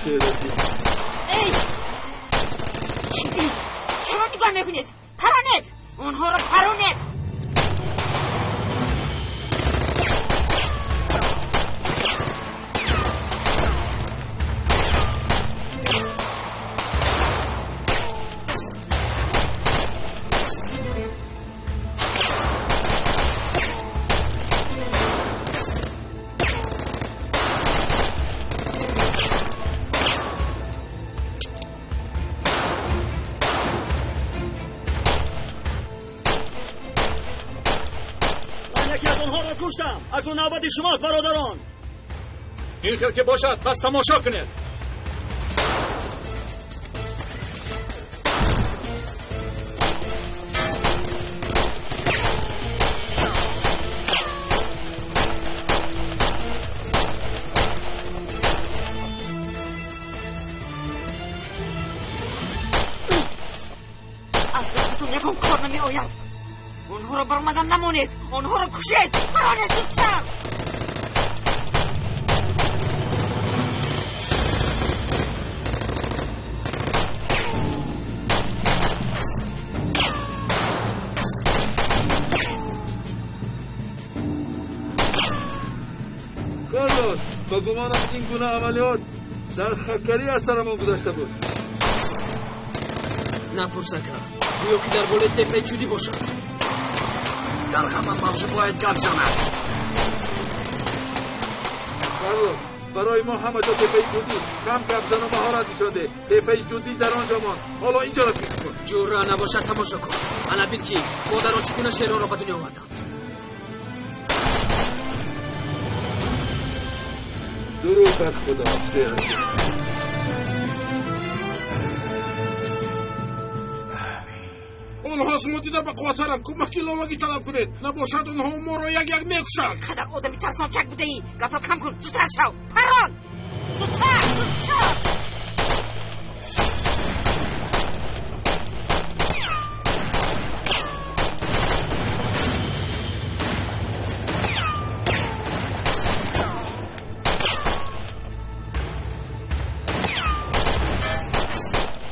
шеради. Эй! Чаро нигоҳ мекунед? Паронед! Онҳоро паронед! Акнун навбати шумост, бародарон. Ин хел ки бошад, пас тамошо кунед. Аз дастатон ягон кор намеояд. Онҳоро баромадан намонед, онҳоро кушед, паронед зудтар. Карлос, ба гумонам ин гуна амалиёт дар хаккарӣ аз сарамон гузашта буд. Напурс, ака, гӯё ки дар болои теппаи ҷудӣ бошад. Дар ҳама мавзӯъ бояд гап занад. Карлос, барои мо ҳама ҷо теппаи ҷудӣ. Кам гап зану маҳорат нишон деҳ. Теппаи ҷудӣ дар он ҷо монд. Ҳоло инҷоро фикр кун. Ҷурра набошад, тамошо кун. Ана бин ки модарон чӣ гуна шеронро ба дунё оварданд. Дуруд бар Худо, шеради. Онҳо аз мо дида ба қувваттаранд. Кӯмаки иловагӣ талаб кунед. Набошад, онҳо моро як-як мекушанд. Қадар одами тарсончак будаӣ. Гапро кам кун, зудтар шав. Парон! Зудтар, зудтар!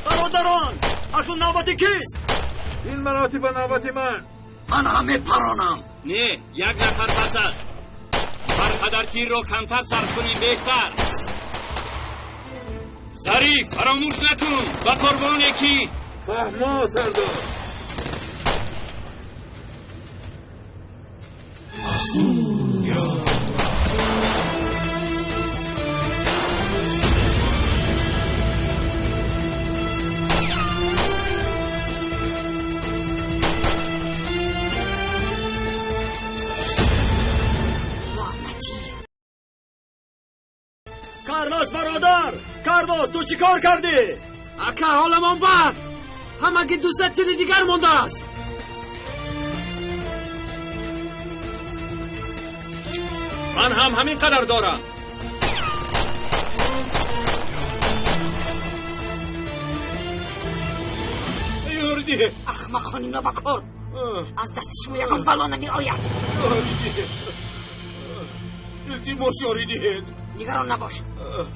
Бародарон, акнун навбати кист? Ин маротиба навбати ман. Ман ҳам мепаронам. Не, як нафар пас аст. Ҳар қадар тирро камтар сарф кунем беҳтар. Зариф, фаромӯш накун, ба қурбоне ки фаҳмо, сардор. Карлос, бародар! Карлос, ту чӣ кор кардӣ? Ака, ҳоламон бад. Ҳамагӣ 200 тири дигар мондааст. Ман ҳам ҳамин қадар дорам. Ёрӣ диҳед. Ахмақони нобакор, аз дасти шумо ягон бало намеояд. Ёрӣ диҳед. Илтимос, ёрӣ диҳед. Нигарон набош,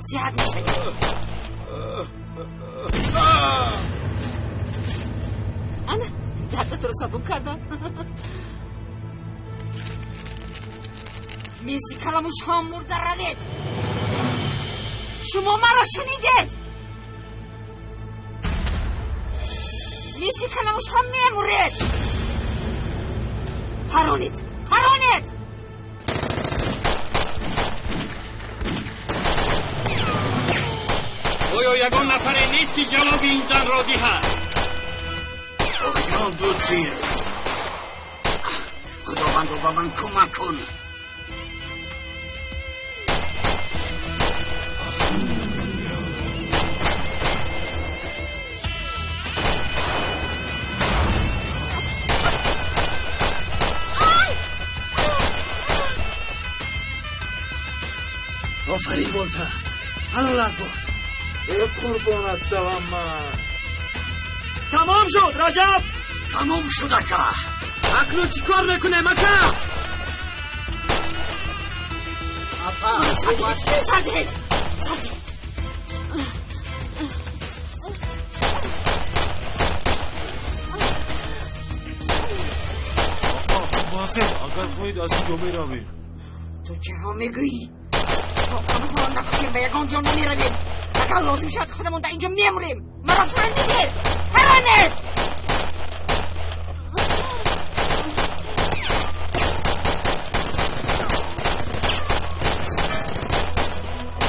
сиҳат мешавӣ. Ана, дардатро сабук кардам. Мисли каламушҳо мурда равед. Шумо маро шунидед? Мисли каламушҳо мемуред. Паронед, паронед! Оё ягон нафаре нест, ки ҷавоби ин занро диҳад? Охирон ду тир. Худовандо, ба ман кӯмак кун. Офарин, Волта, ҳалолат бод. Э, қурбонат шавам ман. Тамом шуд, Раҷаб. Тамом шуд, ака. Акнун чӣ кор мекунем, ака? Сар диҳед, сар диҳед, сар диҳед. ҳастем. Агар хоҳед аз инҷо меравем. Ту чиҳо мегӯӣ? То онҳоро накушем ба ягон ҷо намеравем. Агар лозим шавад худамон дар инҷо мемурем. Маро фаҳмидед? Паронед!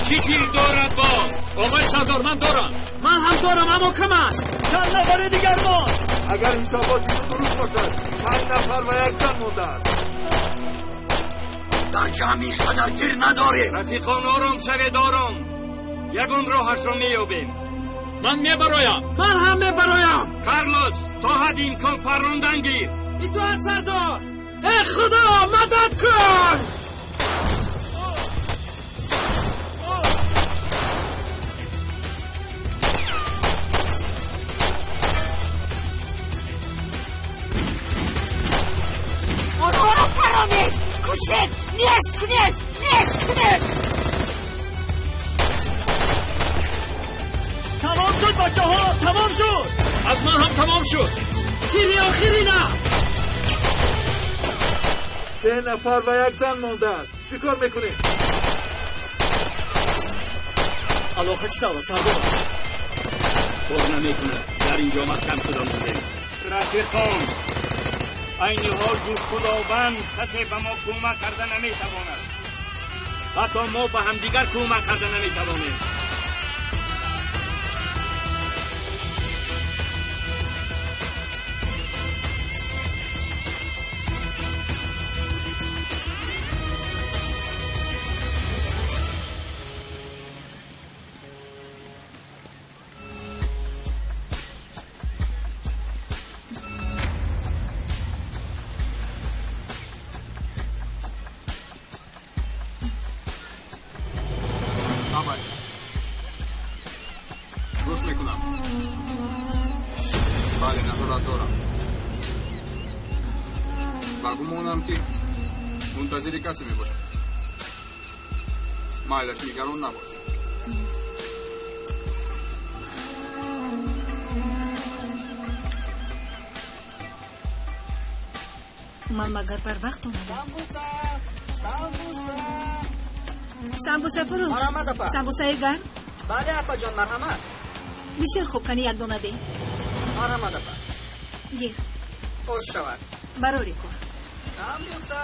Кӣ тир дорад боз? Оғои сардор, ман дорам. Ман ҳам дорам, аммо кам аст. Чанд нафари дигар монд? Агар ҳисобот дуруст бошад, 5 нафар ва як зан мондааст. Дар ҷамъ ин қадар тир надорем. Рафиқон, ором шавед, ором. Ягон роҳашро меёбем. Ман мебароям. Ман ҳам мебароям. Карлос, то ҳадди имкон паррондан гир. Итоат сардор. Э худо, мадад кун! Онҳоро паронед! Кушед! Нест кунед! Нест кунед! Тамом шуд, бачаҳо, тамом шуд. Аз ман ҳам тамом шуд. Тири охирина. 3 нафар ва як зан мондааст. Чӣ кор мекунед? Алоқа чӣ тавр, сардор? Кор намекунад. Дар инҷо маҳкам шуда мондем. Рафиқон, айни ҳол ҷуз Худованд касе ба мо кӯмак карда наметавонад. Ҳатто мо ба ҳамдигар кӯмак карда наметавонем. Гӯш мекунам. Бале, назорат дорам. Ба гумонам ки мунтазири касе мебошам. Майлаш, нигарон набош. Ман магар барвақт омадам? Самбуса фурӯш. Марҳамат, апа. Самбусаи гарм? Бале, апаҷон, марҳамат. Бисёр хуб, кани як дона деҳ. Марҳамат, апа. Гир. Хуш шавад. Барори кор. Самбуса,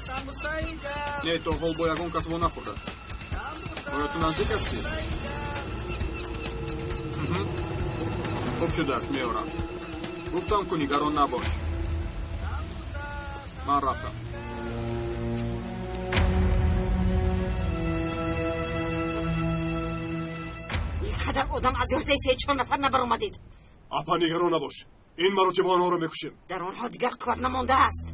самбусаи гарм. Не, то ҳол бо ягон кас во нахӯрдааст. Оё ту наздик ҳастӣ? Хуб шудааст, меорам. Гуфтам ку нигарон набош. Ман рафтам. Ин қадар одам аз ёҳдаи 3-4 нафар набаромадед. Апа, нигарон набош. Ин маротиба онҳоро мекушем. Дар онҳо дигар қувват намондааст.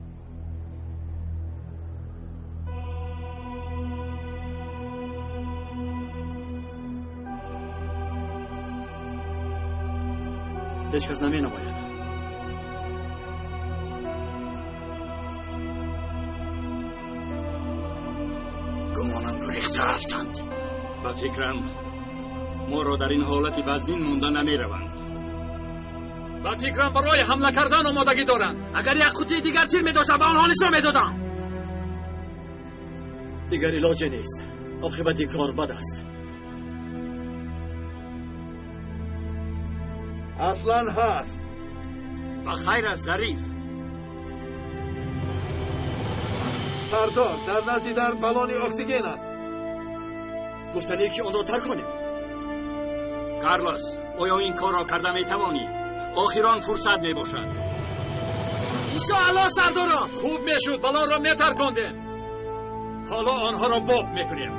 Ҳеҷ кас наменамояд. Гумонам гурехта рафтанд. Ба фикрам моро дар ин ҳолати вазнин монда намераванд. Ба фикрам барои ҳамла кардан омодагӣ доранд. Агар як қутии дигар тир медоштам ба онҳо нишон медодам. Дигар илоҷе нест. Оқибати кор бад аст. Аслан ҳаст. Ба хайр аст, Зариф. Сардор, дар назди дар баллони оксиген аст. Гуфтанӣ ки онро тарк конем. Карлос, оё ин корро карда метавонӣ? Охир он фурсат мебошад. Иншоаллоҳ, сардорон. Хуб мешуд, баллонро метаркондем. Ҳоло онҳоро боб мекунем.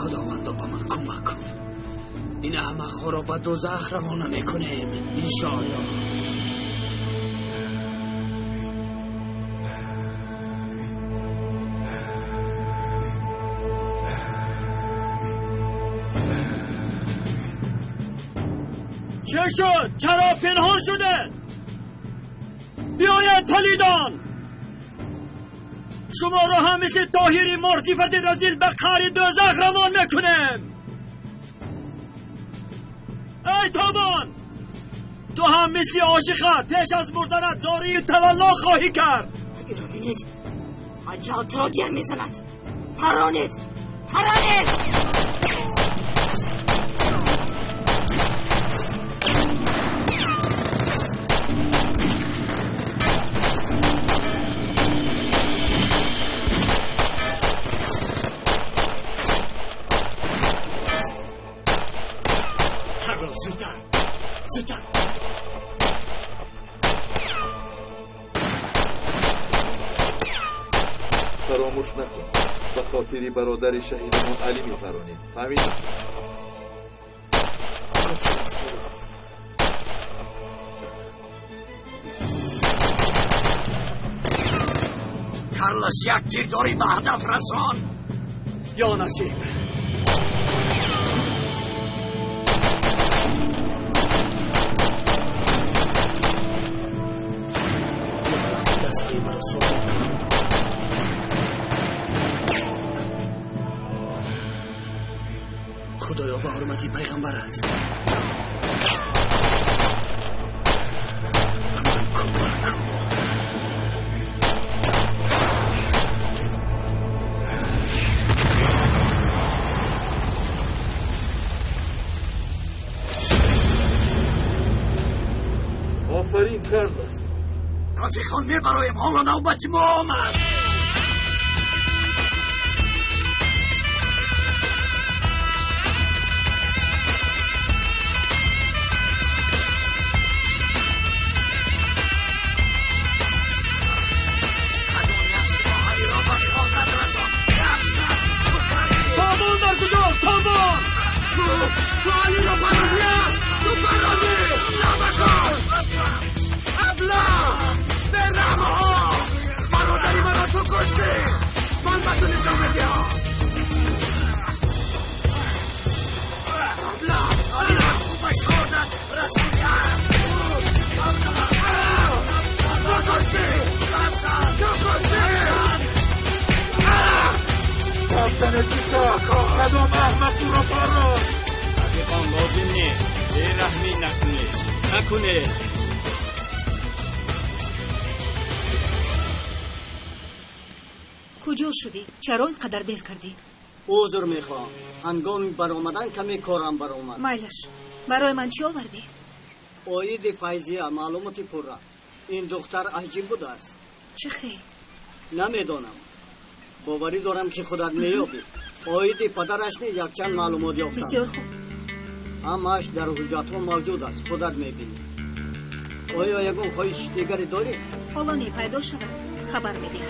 Худовандо, ба ман кӯмак кун. Ин аҳмақҳоро ба дӯзах равона мекунем, иншоаллоҳ. چه شد؟ چرا پنهان شده؟ بیاید پلیدان، شما را هم مثل طاهری مرتفت رزیل به قعر دوزخ روان میکنم. ای تابان، تو هم مثل عاشقت پیش از مردنت زاری تولا خواهی کرد. او را بینید، عجل تو را جه میزند. پرانید، پرانید. فراموش نکن، به خاطر برادر شهیدمان علی میپرانید. فهمیدی؟ کارلوس یک تیر داری به هدف رسان. یا نصیب. دستهای مرا ثابت کن. خدایا به حرمتی پیغمبرت به من کمک کن. آفرین کارلوس. رفیقان میبرایم، حالا نوبت ما آمد. تابان در کجاست؟ تابان! تو علی را پراندی، تو پراندی. نمکان ابله به رمه ها، برادری مرا تو کشتی. من به تو نشان میدهم. ابله، علی را به شهادت رساندم. تو کشتی، تو کشتی. رفتن چیزا کدام احمق او را پراند؟ رفیقان لازم نیست بی‌رحمی نکنید، نکنید. کجا شدی؟ چرا اینقدر دیر کردی؟ عذر میخوام، هنگام برآمدن کمی کارم برآمد. مایلش، برای من چی آوردی؟ آید فیضیه معلومات پره. این دختر عجیب بوده است. چه خیر؟ نمیدانم، باوری دارم که خودت مییابی. آید پدرش نیز یکچند معلومات یافتم. بسیار خوب. همه‌اش در حجت‌ها موجود است، خودت میبینی. آیا یگان خواهش دیگری داری؟ حالا نه، پیدا شود خبر میدهم.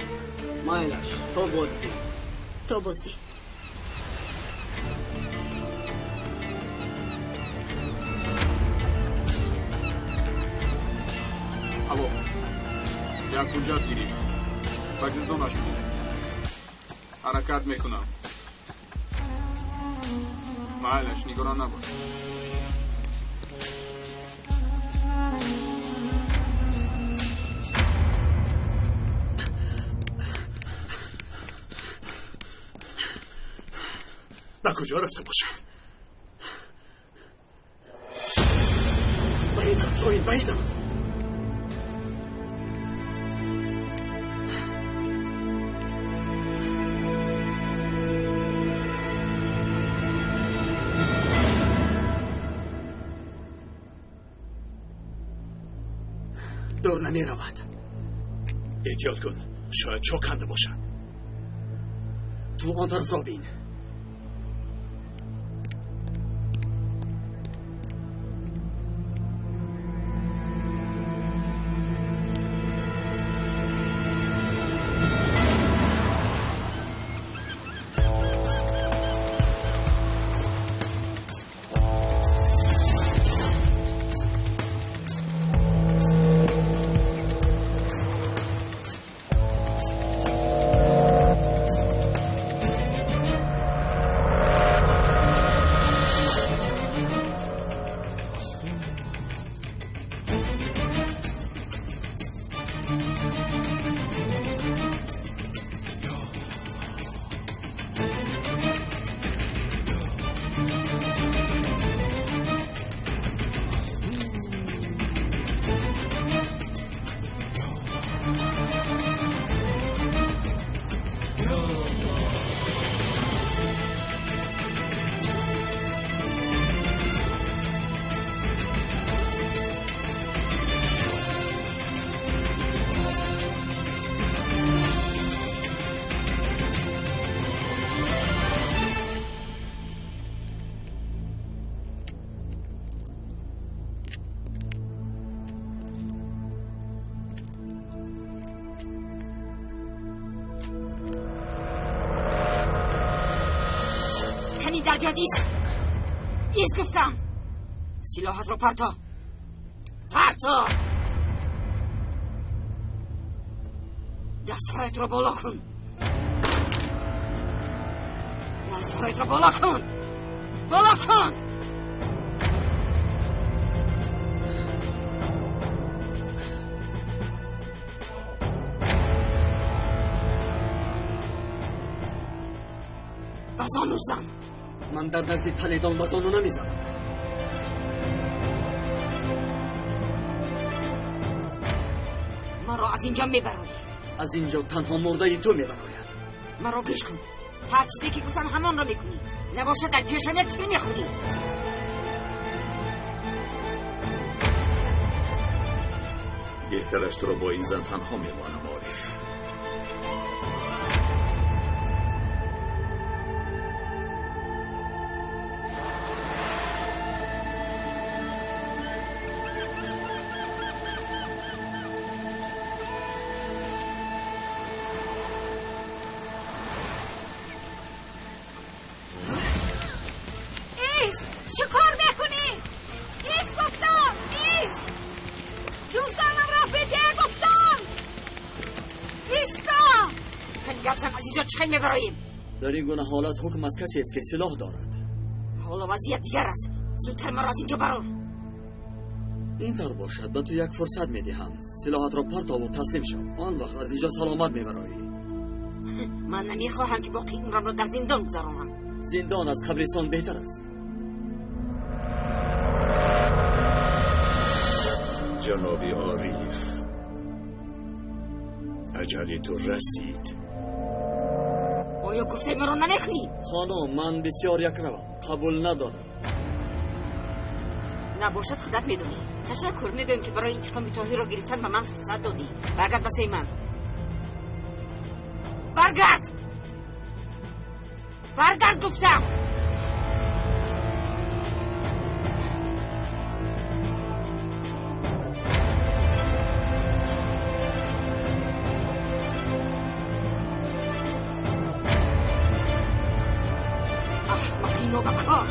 مایلش، تا بازدید. تا بازدید. الو، یک حجت گرفت، به جزدانش بود. حرکت میکنم. معلش، نگران نباش. به کجا رفته باشد؟ به این طرف شاهین، به این طرف. دور نمی رود. احتیاط کن، شاید چاک کنده باشد. تو آن طرف را بین. Кани дар ҷоят ист. Ист гуфтам. Силоҳатро парто. Парто! Дастҳоятро боло кун. Дастҳоятро боло кун. Боло кун! Ба зону зан. Ман дар назди палидон ба зону намезанам. Маро аз инҷо мебарорӣ. Аз инҷо танҳо мурдаи ту мебарояд. Маро гӯш кун. Ҳар чизе ки гуфтам ҳамонро мекунӣ. Набошад дар пешоният тир мехӯрӣ. Беҳтараш туро бо ин зан танҳо мемонам, Ориф. Дар ин гуна ҳолат ҳукм аз касе аст ки силоҳ дорад. Ҳоло вазъият дигар аст. Зудтар маро аз инҷо барор. Ин тавр бошад, ба ту як фурсат медиҳам. Силоҳатро партову таслим шав. Он вақт аз инҷо саломат мебароӣ. Ман намехоҳам ки боқии умрамро дар зиндон гузаронам. Зиндон аз қабристон беҳтар аст. Ҷаноби Ориф, аҷали ту расид. Оё гуфтаи маро намекунӣ? Хонум, ман бисёр якравам, қабул надорам. Набошад, худат медонӣ. Ташаккур мегӯем ки барои интиқоми Тоҳирро гирифтан ба ман фурсат додӣ. Баргард ба сӯи ман. Баргард! Баргард гуфтам! نوبکار.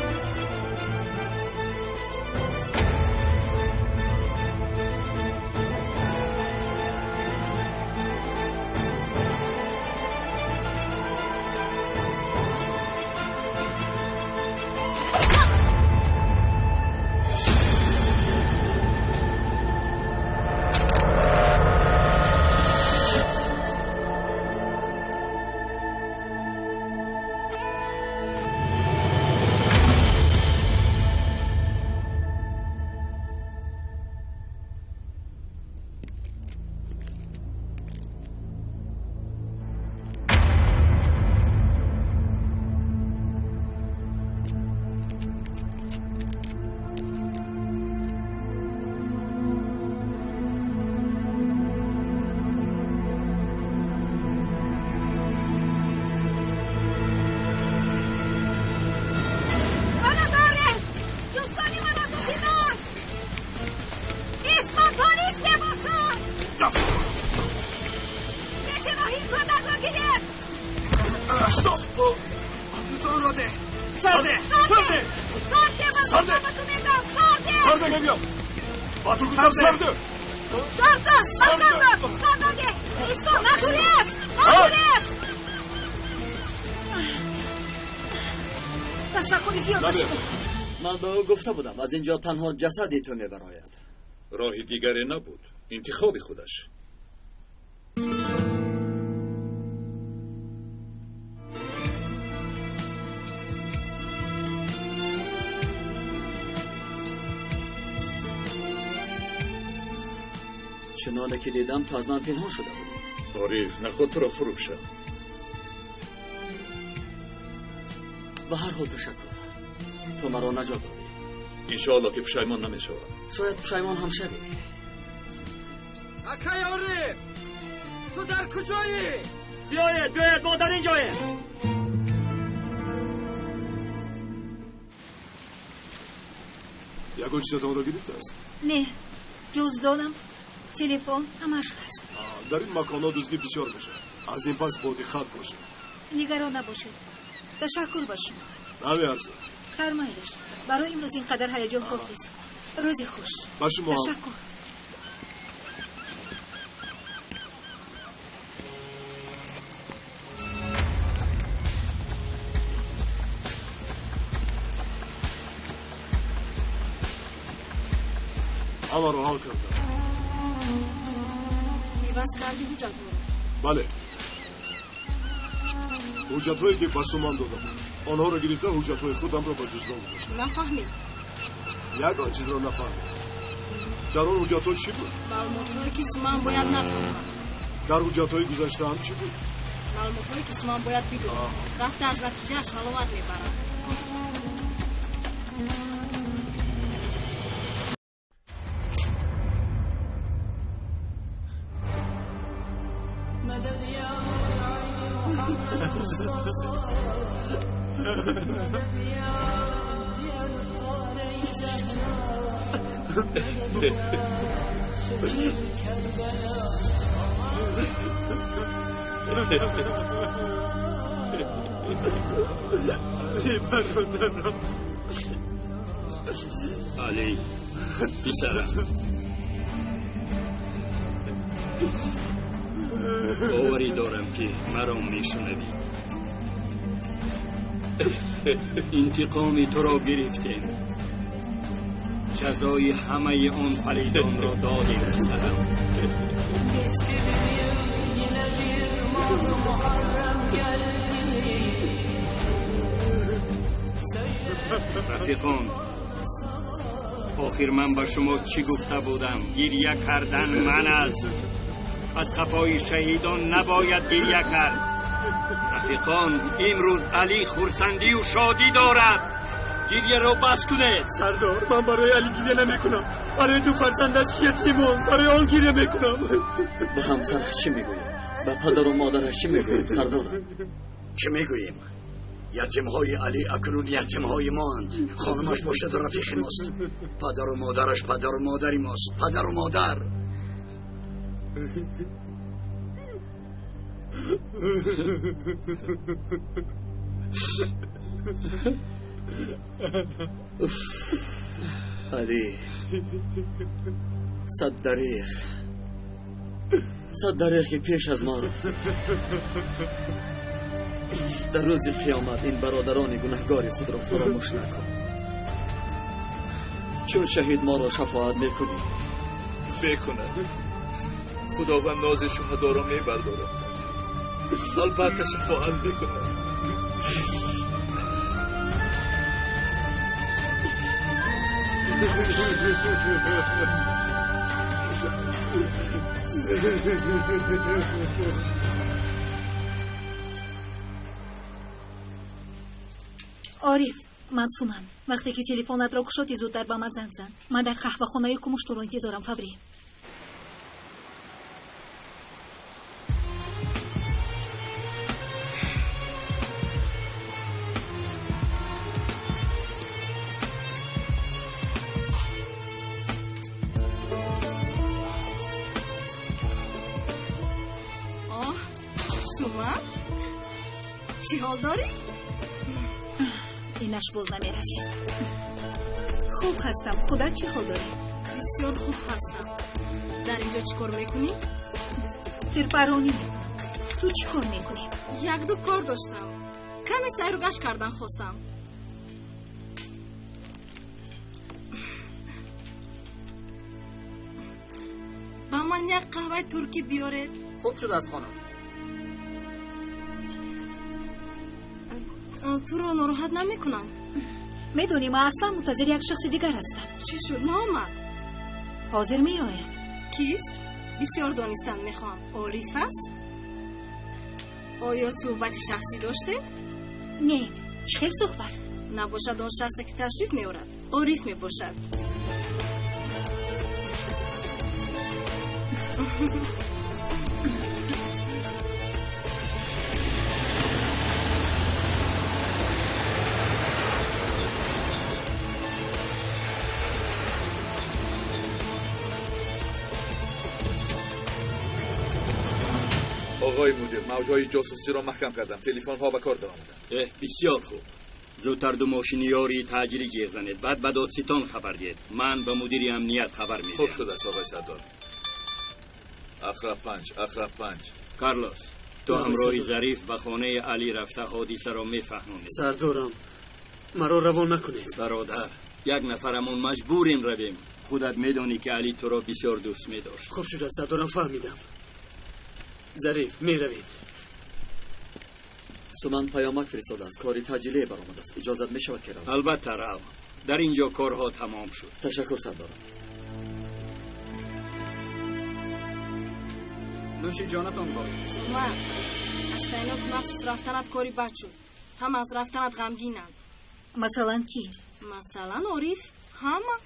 Ман ба ӯ гуфта будам аз инҷо танҳо ҷасади ту мебарояд. Роҳи дигаре набуд, интихоби худаш. Чуноне ки дидам, ту аз ман пинҳон шуда будӣ. Ориф, наход туро фурӯшам. Ба ҳар ҳол ташаккур. Ту маро наҷот додӣ. Иншоалло ки пушаймон намешавам. Шояд пушаймон ҳам шавӣ. Акай Ориф, ту дар куҷоӣ? Биёед, биёед, мо дар ин ҷоем. Ягон чизатонро гирифтааст? Не, ҷуздонам, телефон ҳамаш ҳаст. Дар ин маконҳо дуздӣ бисёр мешавад. Аз ин пас бо диққат бошед. Нигарон набошед. Ташаккур ба шумо. Намеарзад. Хайр, майлаш. Барои имрӯз ин қадар ҳаяҷон кофист. Рӯзи хуш. Ба шумо. Ташаккур. Ҳамаро ҳал кардам. Иваз карди ҳуҷҷатҳоро? Бале. Ҳуҷҷатҳое ки ба Суман додам, онҳоро гирифта ҳуҷҷатҳои худамро ба ҷуздон гузоштам. Нафаҳмид. Ягон чизро нафаҳмид. Дар он ҳуҷҷатҳо чӣ буд? Маълумотҳое ки Суман бояд нафаҳмад. Дар ҳуҷҷатҳои гузаштаам чӣ буд? Маълумотҳое ки Суман бояд бидонад. Рафта аз натиҷааш ҳаловат мебарад. Алӣ, писарам, боварӣ дорам ки маро мешунавӣ. Интиқоми туро гирифтем. Ҷазои ҳамаи он палидонро додем, писарам. Рафиқон, охир ман ба шумо чӣ гуфта будам? Гирья кардан ман аст. Аз қафои шаҳидон набояд гирья кард. Рафиқон, имрӯз Алӣ хурсандию шодӣ дорад. Гирьяро бас кунед. Сардор, ман барои Алӣ гирья намекунам. Барои ду фарзандаш ки ятимон, барои он гирья мекунам. Ба ҳамсараш чӣ мегӯем? Ба падару модараш чӣ мегӯем, сардор? Чӣ мегӯем? Ятимҳои Алӣ акнун ятимҳои моанд. Хонумаш бошад рафиқи мост. Падару модараш падару модари мост. Падару модар. Алӣ, сад дареғ, сад дареғ ки пеш аз мо рафтӣ. Дар рӯзи қиёмат ин бародарони гунаҳгори худро фаромӯш накун. Чун шаҳид моро шафоат мекунӣ. Мекунад. Худованд нози шуҳадоро мебардорад. Албатта шафоат мекунад. Ориф, ман Суман. Вақте ки телефонатро кушодӣ, зудтар ба ман занг зан. Ман дар қаҳвахонаи Кумуш туро интизорам. Фаврӣ. Оҳ, Суман, чӣ ҳол дорӣ? Инаш боз намерасид. Хуб ҳастам. Худат чӣ ҳол дорӣ? Бисёр хуб ҳастам. Дар инҷо чӣ кор мекунӣ? Тирпаронӣ мекунам. Ту чӣ кор мекунӣ? Якду кор доштам. Каме сайру гашт кардан хостам. Ба ман як қаҳваи туркӣ биёред. Хуб шудааст, хонум. Туро нороҳат намекунам. Медонӣ, ман аслан мунтазири як шахси дигар ҳастам. Чӣ шуд? Наомад? Ҳозир меояд. Кист? Бисёр донистан мехоҳам. Ориф аст? Оё суҳбати шахсӣ доштед? Не, чӣ хел суҳбат? Набошад он шахсе ки ташриф меорад, Ориф мебошад. آقای مدیر، موجهای جاسوسی را محکم کردم. تلفن‌ها به کار درآمدند. بسیار خوب. Зудтар ду мошини ёрии таъҷилӣ ҷеғ занед, баъд ба додситон хабар диҳед. Ман ба мудири амният хабар медиҳам. Хуб шудааст, оғои сардор. Ақраб панҷ, ақраб панҷ. Карлос, ту ҳамроҳи Зариф ба хонаи Алӣ рафта ҳодисаро мефаҳмонед. Сардорам, маро равон накунед. Бародар, як нафарамон маҷбурем равем. Худат медонӣ ки Алӣ туро бисёр дӯст медошт. Хуб шудааст, сардорам, фаҳмидам. Зариф, меравем. Суман паёмак фиристодааст, кори таъҷилие баромадааст. Иҷозат мешавад ки равам? Албатта рав. Дар инҷо корҳо тамом шуд. Ташаккур, сардорам. Нӯши ҷонатон бод. Суман, аз таъиноти махсус рафтанат кори бад шуд. Ҳама аз рафтанат ғамгинанд. Масалан кӣ? Масалан Ориф, ҳама.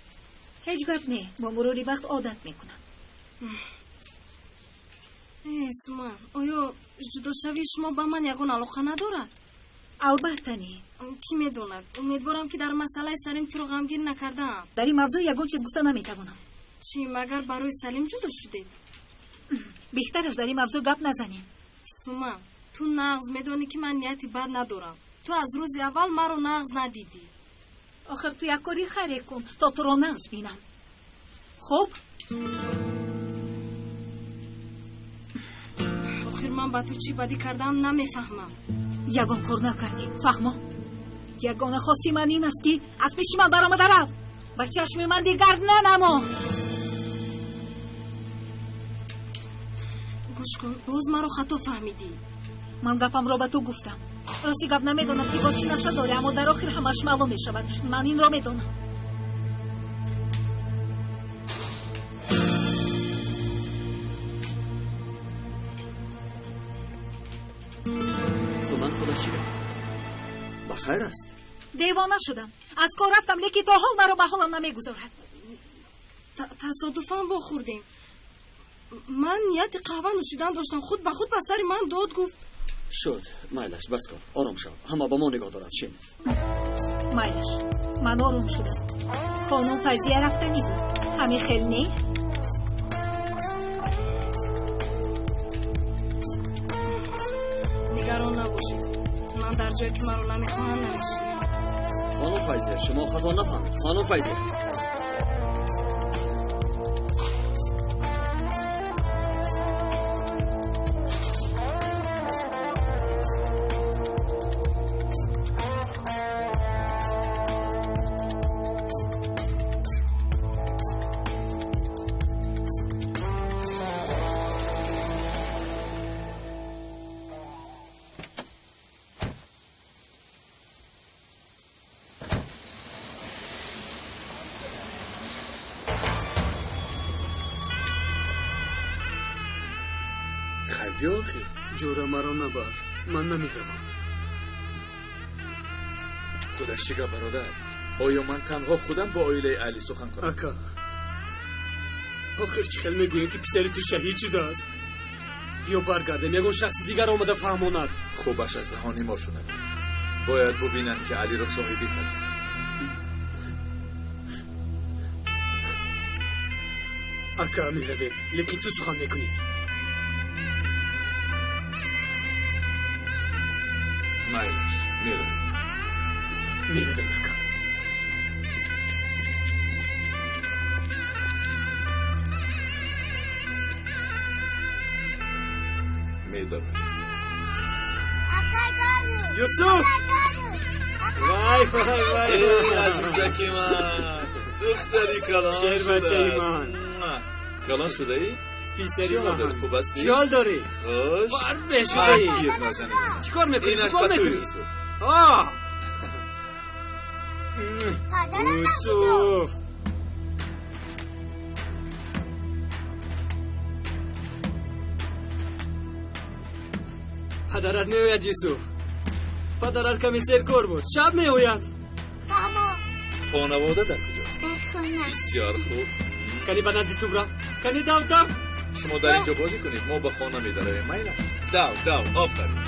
Ҳеҷ гап не, бо мурури вақт одат мекунам. Э, Суман, оё ҷудошавии шумо ба ман ягон алоқа надорад? Албатта не. Кӣ медонад? Умедворам, ки дар масъалаи Салим туро ғамгин накардаам. Дар ин мавзӯъ ягон чиз гуфта наметавонам. Чӣ, магар барои Салим ҷудо шудед? Беҳтараш дар ин мавзӯъ гап назанем. Суман, ту нағз медонӣ, ки ман нияти бад надорам. Ту аз рӯзи аввал маро нағз надидӣ. Охир ту як кори хайре кун, то туро нағз бинам. Хуб? Охир ман ба ту чӣ бадӣ кардаам намефаҳмам. Ягон кор накардӣ, фаҳмо? Ягона хости ман ин аст, ки аз пеши ман баромада рав. Ба чашми ман дигар нанамо. Гӯш кун, боз маро хато фаҳмидӣ. Ман гапамро ба ту гуфтам. Рости гап намедонам, ки бо чӣ нақша дорӣ, аммо дар охир ҳамаш маълум мешавад. Ман инро медонам. Суман, худаш чӣ гап? Ба хайр аст? Девона шудам. Аз кор рафтам, лекин то ҳол маро ба ҳолам намегузорад. Тасодуфан вохӯрдем. Ман нияти қаҳва нӯшидан доштам, худ ба худ ба сари ман дод гуфт. Шуд, майлаш, бас кун, ором шав. Ҳама ба мо нигоҳ дорад, шин. Майлаш, ман ором шудам. Хонум Файзия рафтанӣ буд. Ҳамин хел не? Нигарон набошед. Ман дар ҷое ки маро намехоҳанд намешинам. Хонум Файзия, шумо хато нафаҳмед. Хонум Файзия. Ҷура, маро набар, ман намеравам. Худаш чӣ гап, бародар? Оё ман танҳо худам бо оилаи Алӣ сухан кунам? Ака, охир чӣ хел мегӯем, ки писари ту шаҳид шудааст? Биё баргардем, ягон шахси дигар омада фаҳмонад. Хубаш аз даҳони мо шунавад. Бояд бубинанд, ки Алиро соҳибӣ кард. Ака, меравем, лекин ту сухан мекунӣ. Майлаш, меравем. Меравем, ака. Медавем. Юсуф! Вай, вай, вай! Азизаки ман! Духтари калон. Шербачаи ман. Калон шудаӣ? Писари ман. Хуб ҳастӣ? Чӣ ҳол дорӣ? Хуш. Фарбе шудаӣ. Чӣ кор мекунӣ? Футбол мекунӣ? Юсуф! Падарат меояд, Юсуф. Падарат каме серкор буд. Шаб меояд. Хонавода дар куҷост? Дар хона. Бисёр хуб. Кани ба назди ту бирав. Кани дав, дав. Шумо дар инҷо бозӣ кунед, мо ба хона медароем. Майла? Дав, дав, офарин.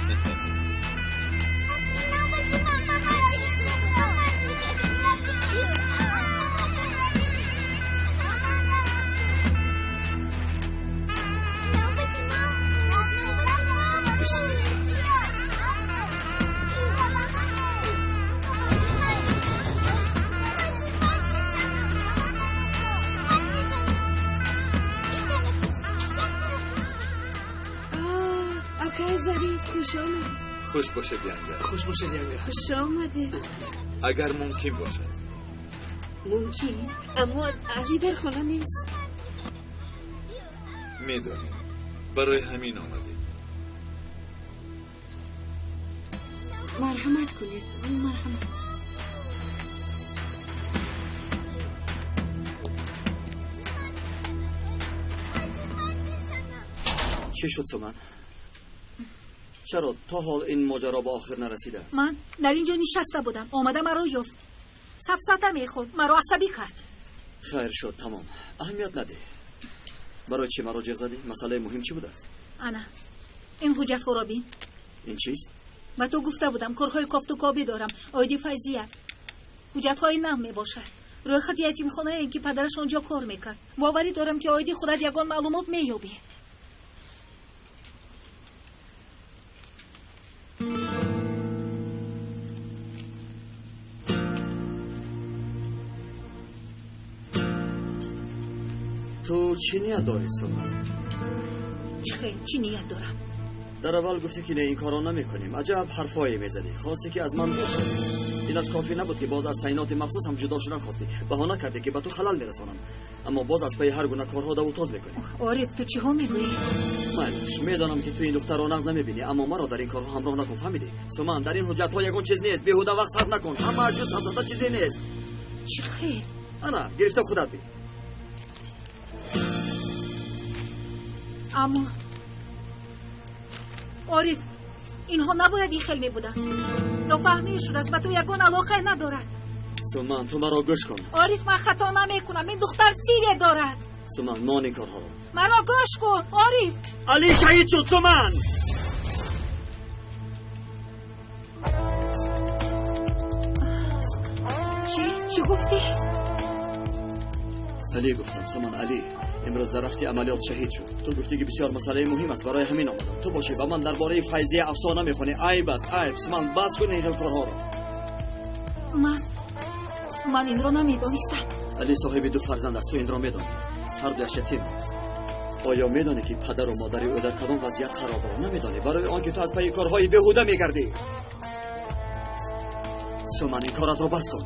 Бисмилла. Хуш омадед. Хуш бошед, янга. Хуш бошед, янга. Хуш омадед. Агар мумкин бошад. Мумкин, аммо Алӣ дар хона нест. Медонем, барои ҳамин омадем. Марҳамат кунед, марҳамат. Чӣ шуд, Суман? Чаро то ҳол ин моҷаро ба охир нарасидааст? Ман дар ин ҷо нишаста будам, омада маро ёфт. Сафсата мехӯрд, маро асабӣ кард. Хайр шуд, тамом. Аҳамият надеҳ. Барои чӣ маро ҷеғ задӣ? Масъалаи муҳим чӣ будааст? Ана, ин ҳуҷҷатҳоро бин. Ин чист? Ба ту гуфта будам, корҳои кофтукобӣ дорам. Оиди Файзия. Ҳуҷҷатҳои нав мебошад. Рӯйхати ятимхонае, ки падараш он ҷо кор мекард. Боварӣ дорам, ки оиди худат ягон маълумот меёбӣ. Ту чӣ ният дорӣ, Суман? Чӣ хел чӣ ният дорам? Дар аввал гуфтӣ, ки не, ин корро намекунем. Аҷаб ҳарфҳое мезадӣ. Хостӣ, ки аз ман дур шавӣ. Ин аз кофӣ набуд, ки боз аз таъиноти махсус ҳам ҷудо шудан хостӣ. Баҳона кардӣ, ки ба ту халал мерасонам. Аммо боз аз пайи ҳар гуна корҳо давутоз мекунӣ. Ориф, ту чиҳо мегӯӣ? Майлаш, медонам, ки ту ин духтарро нағз намебинӣ, аммо маро дар ин корҳо ҳамроҳ накун, фаҳмидӣ? Суман, дар ин ҳуҷҷатҳо ягон чиз нест. Беҳуда вақт сарф накун. Ҳама ҷуз ҳасаса чизе нест. Чӣ хел? Ана, гирифта худат бин. Аммо Ориф, инҳо набояд ин хел мебуданд. Нофаҳмӣ шудааст, ба ту ягон алоқае надорад. Суман, ту маро гӯш кун. Ориф, ман хато намекунам. Ин духтар сире дорад. Суман, мон ин корҳоро. Маро гӯш кун, Ориф. Алӣ шаҳид шуд, Суман! Чӣ? Чӣ гуфтӣ? Алӣ гуфтам, Суман, Алӣ. Имрӯз дар рафти амалиёт шаҳид шуд. Ту гуфтӣ, ки бисёр масъалаи муҳим аст, барои ҳамин омадам. Ту бошӣ ба ман дар бораи Файзия афсона мехонӣ. Айб аст, айб. Суман, бас кун ин хел корҳоро. Ман инро намедонистам. Алӣ соҳиби ду фарзанд аст, ту инро медонӣ. Ҳар дуяш ятим. Оё медонӣ, ки падару модари ӯ дар кадом вазъият қарор дорад? Намедонӣ, барои он ки ту аз пайи корҳои беҳуда мегардӣ. Суман, ин коратро бас кун.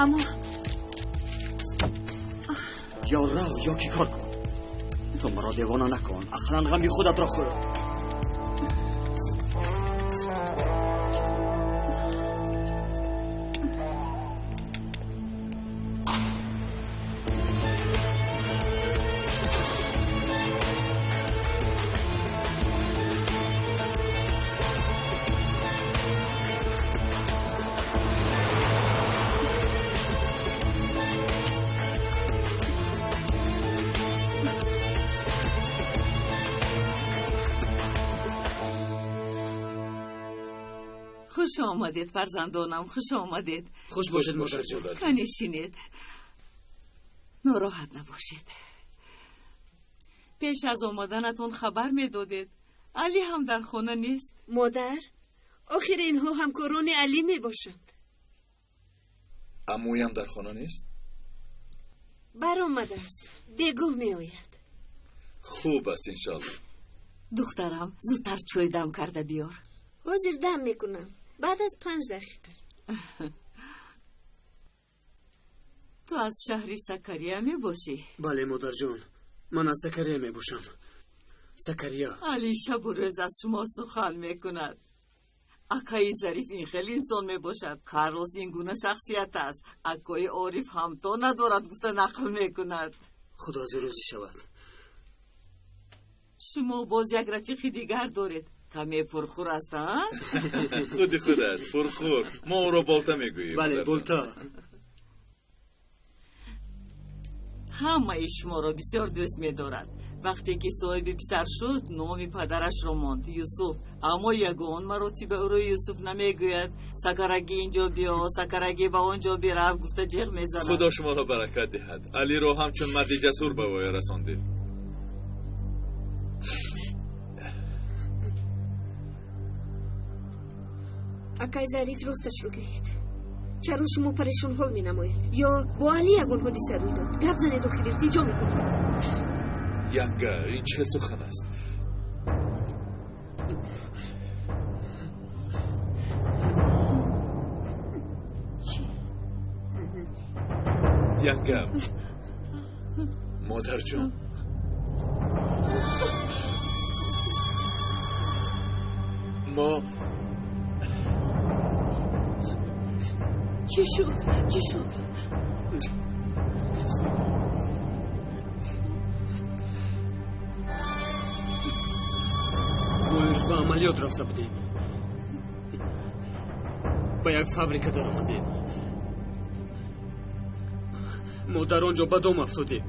Аммо ё рав, ё ки кор кун. Ту маро девона накун, ақлан ғами худатро хӯр. Хуш омадед, фарзандонам, хуш омадед. Хуш бошед, модарҷон. Канишинед, нороҳат набошед. Пеш аз омаданатон хабар медодед. Алӣ ҳам дар хона нест. Модар, охир инҳо ҳамкорони Алӣ мебошанд. Амӯям дар хона нест? Баромадааст, бегоҳ меояд. Хуб аст, иншоалло. Духтарам, зудтар чой дам карда биёр. Ҳозир дам мекунам, баъд аз 5 дақиқа. Ту аз шаҳри Сакария мебошӣ? Бале, модарҷон, ман аз Сакария мебошам. Сакария. Алӣ шабу рӯз аз шумо сухан мекунад. Акаи Зариф ин хеле инсон мебошад. Карлос ин гуна шахсият аст. Акои Ориф ҳамто надорад, гуфта нақл мекунад. Худо аз ӯ розӣ шавад. Шумо боз як рафиқи дигар доред. Каме пурхур аст, а? Худи худаш пурхур. Мо ӯро Болта мегӯем. Бале, Болта. Ҳамаи шуморо бисёр дӯст медорад. Вақте ки соҳиби писар шуд, номи падарашро монд, Юсуф. Аммо ягон маротиба ӯро Юсуф намегӯяд. Сакараги инҷо биё, Сакараги ба он ҷо бирав, гуфта ҷеғ мезанад. Худо шуморо баракат диҳад. Алиро ҳамчун марди ҷасур ба воя расондед. Акай Зариф, росташро гӯед. Чаро шумо парешонҳол менамоед? Ё бо Алӣ ягон ҳодиса рӯй дод? Гап занед, охир илтиҷо мекунам. Янга, ин чӣ хел сухан аст? Янгам, модарҷон, мо чӣ шуд? Чӣ шуд? Мо имрӯз ба амалиёт рафта будем. Ба як фабрика даромадем. Мо дар он ҷо ба дом афтодем.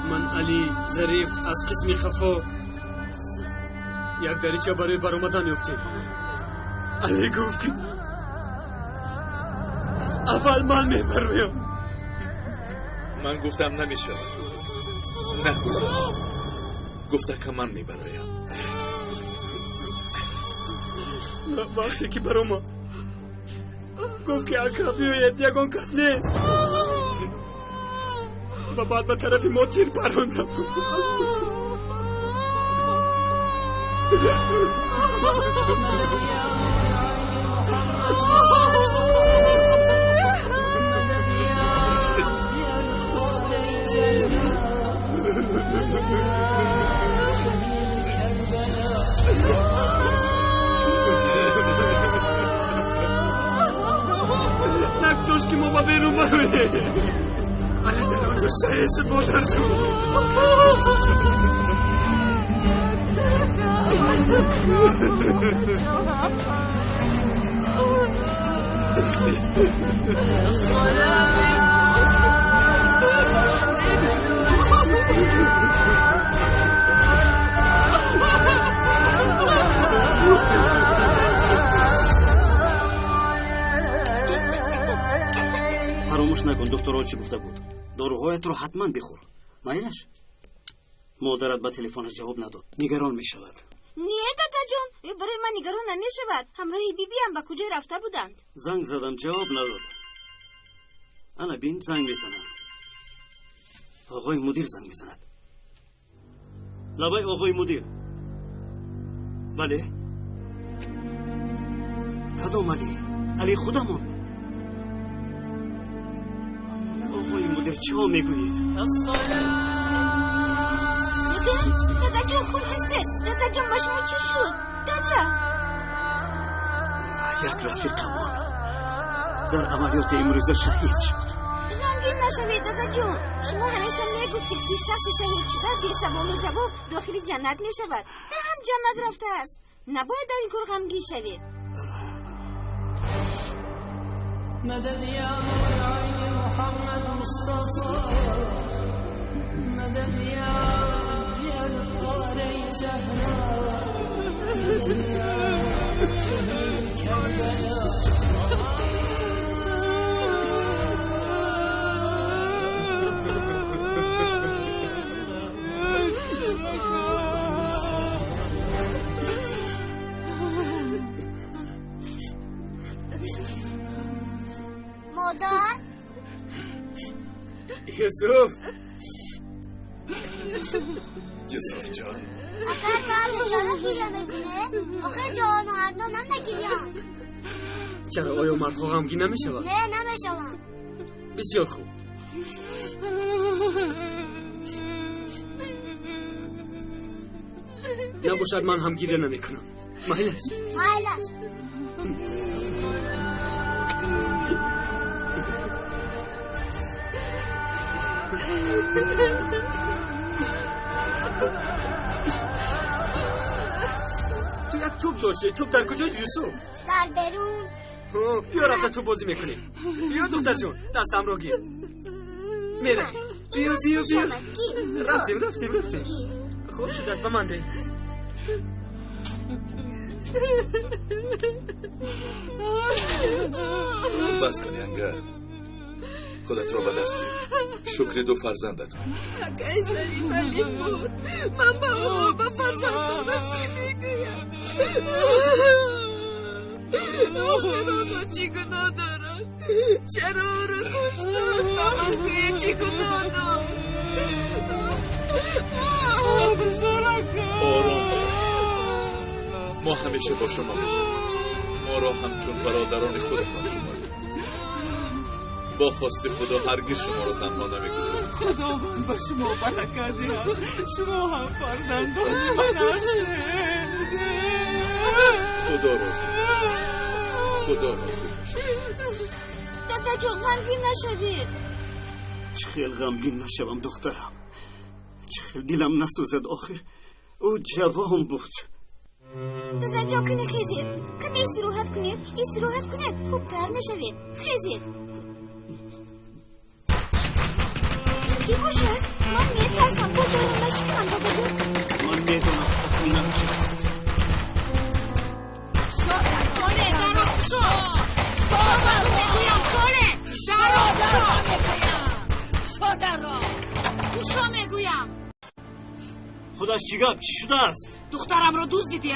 Ман, Алӣ, Зариф аз қисми хафо як дарича барои баромадан ёфтем. Алӣ гуфт, ки аввал ман мебароям. Ман гуфтам, намешавад, нагузошт. Гуфта ка ман мебароям. Вақте ки баромад, гуфт, ки ака, биёед, ягон кас нест, ва баъд ба тарафи мо тир парондам. Нагузошт, ки мо ба берун бароем. Али дар он ҷо шаҳид шуд, модарҷон. Фаромӯш накун, духтурҳо чӣ гуфта буд. Доруҳоятро ҳатман бихӯр. Майлаш? Модарат ба телефонаш ҷавоб надод, нигарон мешавад. Не, дадаҷон, ӯ барои ман нигарон намешавад. Ҳамроҳи бибиам ба куҷо рафта буданд? Занг задам, ҷавоб надод. Ана бин, занг мезананд. Оғои мудир занг мезанад. Лабай, оғои мудир. Бале, кадом Али? Али худамон. Оғои мудир, чӣ мегӯед? Дадаҷон, хуб ҳастед? Дадаҷон, ба шумо чӣ шуд, дада? Як рафиқамон дар амалиёти имрӯза шаҳид шуд. Ғамгин нашавед, дадаҷон. Шумо ҳамеша мегуфтед, ки шахси шаҳид шуда бесаволу ҷавоб дохили ҷаннат мешавад. Ӯ ҳам ҷаннат рафтааст. Набояд дар ин кор ғамгин шавед. مدد يا نور عين محمد مصطفى، مدد يا القاري زهراء، مدد يا شهيد كربلاء. Модар. Юсуф. Юсуф ҷон. Ака, каде чаро гиря мекунед? Охир ҷавонмардо намегирянд. Чаро, оё мардҳо ғамгин намешаванд? Не, намешаванд. Бисёр хуб. Набошад, ман ҳам гиря намекунам. Майлаш? Майлаш. Ту як тӯб доштӣ. Тӯб дар куҷост, Юсуф? Дар берун. Биё, рафта тӯб бозӣ мекунем. Биё, духтарҷон, дастамро гир. Меравем. Биё, биё, биё. Рафтем, рафтем, рафтем. Хуб шудааст, ба ман деҳ. Бас кун, янга, худатро ба даст гир. Шукри ду фарзандат кун. Акаи Зариф, Али мурд. Ман ба ӯ, ба фарзандонаш чӣ мегӯям? Охир онҳо чӣ гуноҳ доранд? Чаро ӯро куштанд? Ба ман гӯед, чӣ гуноҳ дошт? آرام شو. ما همیشه با شما میشیم. ما را همچون برادران خودتان شمارید. با خواست خدا هرگز شما را تنها نمیگذارم. خداوند با شما برکت دهد. شما هم فرزندان من هستید. خدا راضی باشد. خدا راضی باشد. دادا جان غمگین نشوید. چه خیلی غمگین نشوم دخترم. چه خیلی دلم نسوزد. آخر او جوان بود. دادا جان کنی خیزید. کمی استراحت کنید. استراحت کنید خوبتر میشوید. خیزید. کی باشد؟ من میترسم با دارم نشکنم دادا جان. من میدونم تخمینم چیست. ساله در آب شو. میگویم ساله در آب شو. شو در آب گوشا میگویم. خودش چی گپ؟ چی شده است؟ دخترم را دزدیدی؟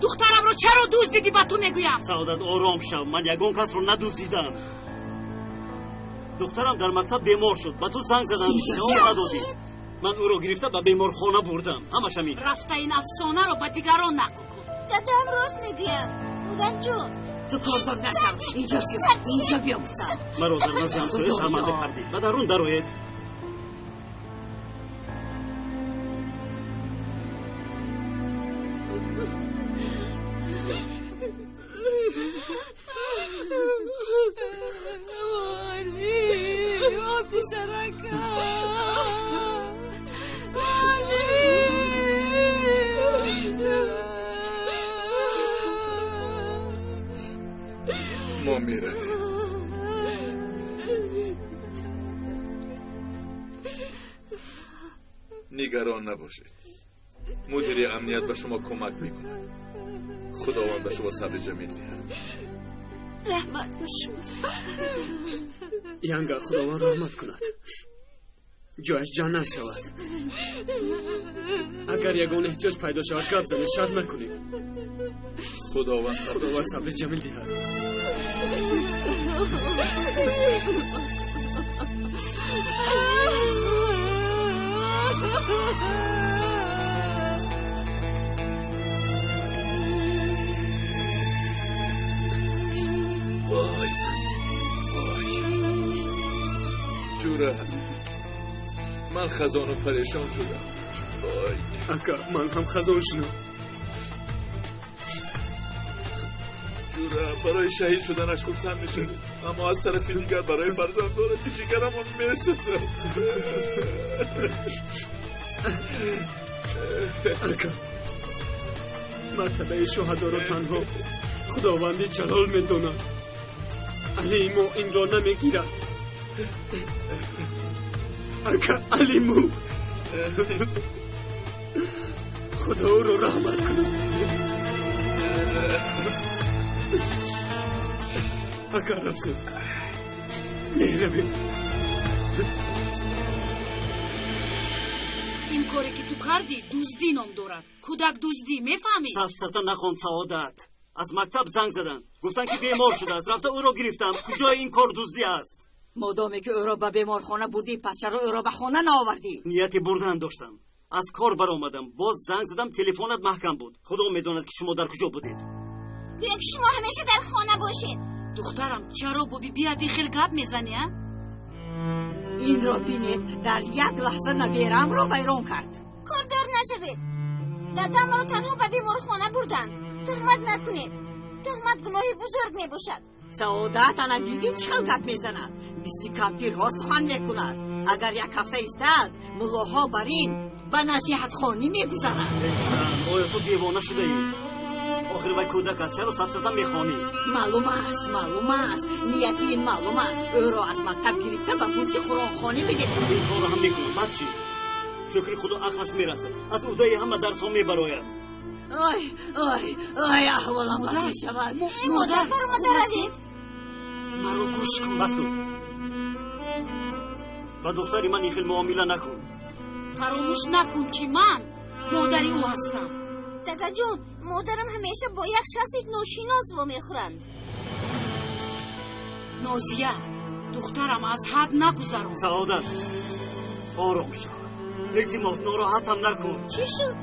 دخترم را چرا دزدیدی با تو میگویم؟ سعادت آرام شو. من یگان کس رو ندزدیدم. دخترم در مکتب بیمار شد. به تو زنگ زدم جواب ندادی. من او را گرفته به بیمارخانه بردم. همش همین. رفته این افسانه را به دیگران نقل کن. دادام راست میگویم. مادر جون تو کاردار نشم. اینجا بیا. اینجا بیا گفتم. مرا در نزد همسایه شرمنده کردی. به درون درآید. ما میرویم. نگران نباشید. مدیر امنیت به شما کمک میکند. خداوند به شما صبر جمیل دهد. رحمت به شما. ینگا خداوند رحمت کند. جایش جنت شود. اگر یگان احتیاج پیدا شود گپ زنید، شرم نکنید. خداوند صبر جمیل دهد. وای وای جوره، من خزان و پریشان شدم. وای اکا من هم خزان شدم. جوره برای شهید شدنش خرسند میشدیم، اما از طرف دیگر برای فرزندان جگرمون میسوزد. اکا مرتبه شهدا را تنها خداوند جلال میداند. علی ما این را نمیگیرد. اکا علی مو خدا او را رحمت کند. اکا رفتیم میرویم. این کاری که تو کردی دزدی نام دارد. کودک دزدی میفهمی؟ سفسطه نخوان سعادت. از مکتب زنگ زدن گفتن که بیمار شده است. رفته او را گرفتم. کجای این کار دزدی است؟ مادامی که او را به بیمارخانه بردی پس چرا او را به خانه نآوردی؟ نیت بردن داشتم. از کار برآمدم. باز زنگ زدم تلفنت محکم بود. خدا میداند که شما در کجا بودید. گویا که شما همیشه در خانه باشید. دخترم چرا با بی بیادی خیلی گپ میزنی؟ این را بینید در یک لحظه نبیرم را ویران کرد. کاردار نشوید. دادم را تنها به بیمارخانه بردن. تهمت نکنید. تهمت گناهی بزرگ می باشد. سعادت انا دیدی چه گپ میزند؟ مثل کامپیرها سخن میکند. اگر یک هفته ایستد ملاها بر این به نصیحت خوانی میگذرند. آیا تو دیوانه شده ای؟ آخر وای کودک است، چرا سفسطه میخوانی؟ معلوم است، معلوم است، نیت این معلوم است. او را از مکتب گرفته به کورس قرآن خوانی بده. این کار را هم میکنم. بعد چی؟ شکر خدا عقلش میرسد، از عهده همه درس ها میبراید. آی آی آی احوالم بد میشود. مادر برآمده روید. مرا گوش کن. بس کن. با دختری من این خیلی معامله نکن. فراموش نکن که من مادری او هستم. دادا جون، مادرم همیشه با یک شخص ناشناس وا میخورند. نازیه دخترم از حد نگذران. سعادت آرام شو. Илтимос, нороҳатам накун. Чӣ шуд?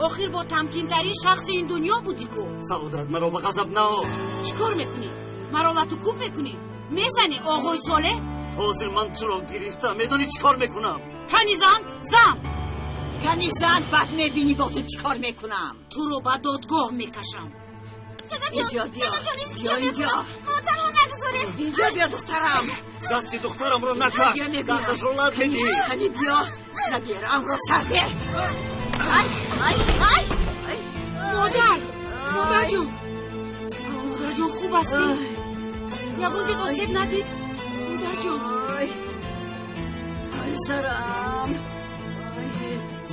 Охир бо тамкинтарин шахси ин дунё будӣ ку. Саодат, маро ба ғазаб наор. Чӣ кор мекунӣ? Маро лату кӯб мекунӣ? Мезанӣ, оғои Солеҳ? Ҳозир ман туро гирифтам, медонӣ чӣ кор мекунам? Кани зан, зан! Кани зан, баъд мебинӣ бо ту чӣ кор мекунам. Туро ба додгоҳ мекашам. Инҷо биё, биё инҷо. Маро танҳо нагузоред. Инҷо биё, духтарам. Дасти духтарамро накаш, дасташро лат медиҳӣ. Кани биё, набераамро сар деҳ. Ай, ай, ай! Модар, модарҷон, модарҷон, хуб ҳастӣ? Ягон ҷо осеб надид? Модарҷон. Ай, сарам.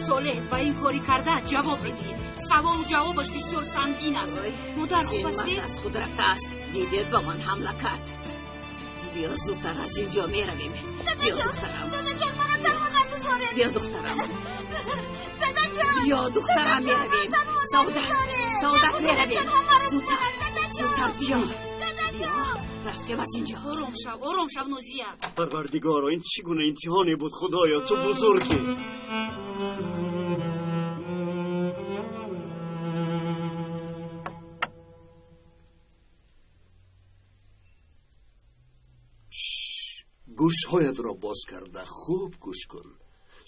Солеҳ, ба ин кори карда ҷавоб медиҳӣ. Саволу ҷавобаш бисёр сангин аст. Модар, хуб ҳастӣ? Ин мард аз худ рафтааст. Дидед, ба ман ҳамла кард. Биё, зудтар аз ин ҷо меравем. Биё, духтарам. Дадаҷон, маро танҳо нагузоред. Биё, духтарам. Дадаҷон. Биё, духтарам, меравем. Саодат, Саодат, меравем. Зудтар, зудтар биё. Биё, рафтем аз ин ҷо. Ором шав, ором шав, Нозия. Парвардигоро, ин чӣ гуна имтиҳоне буд, Худоё, ту бузургӣ. Гӯшҳоятро боз карда хуб гӯш кун.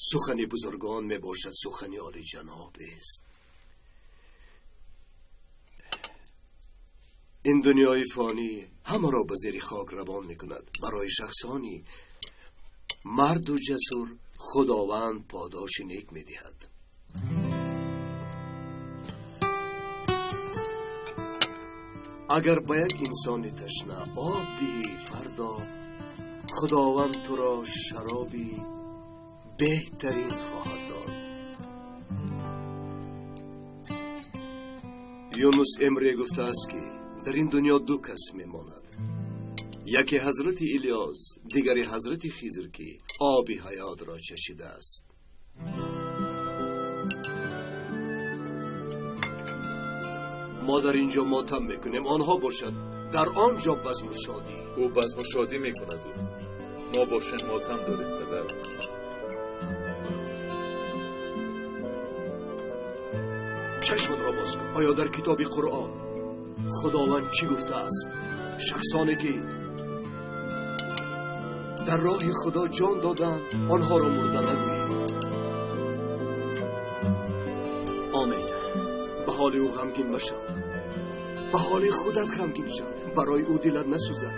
Сухани бузургон мебошад, сухани олиҷаноб аст. Ин дунёи фонӣ ҳамаро ба зери хок равон мекунад. Барои шахсони марду ҷасур худованд подоши нек медиҳад. Агар ба як инсони ташна об диҳӣ, фардо худованд туро шароби беҳтарин хоҳад дод. Юнус Эмре гуфтааст, ки дар ин дунё ду кас мемонад. Яке ҳазрати Илёс, дигаре ҳазрати Хизр, ки оби ҳаётро чашидааст. Мо дар ин ҷо мотам мекунем, онҳо бошад дар он ҷо базму шодӣ. Ӯ базму шодӣ мекунад, мо бошем мотам дорем, падар. Чашматро боз кун. Оё дар китоби Қуръон худованд чӣ гуфтааст? Шахсоне ки дар роҳи худо ҷон доданд, онҳоро мурда нагӯед. Омин. Ба ҳоли ӯ ғамгин машав, ба ҳоли худат ғамгин шав. Барои ӯ дилат насӯзад,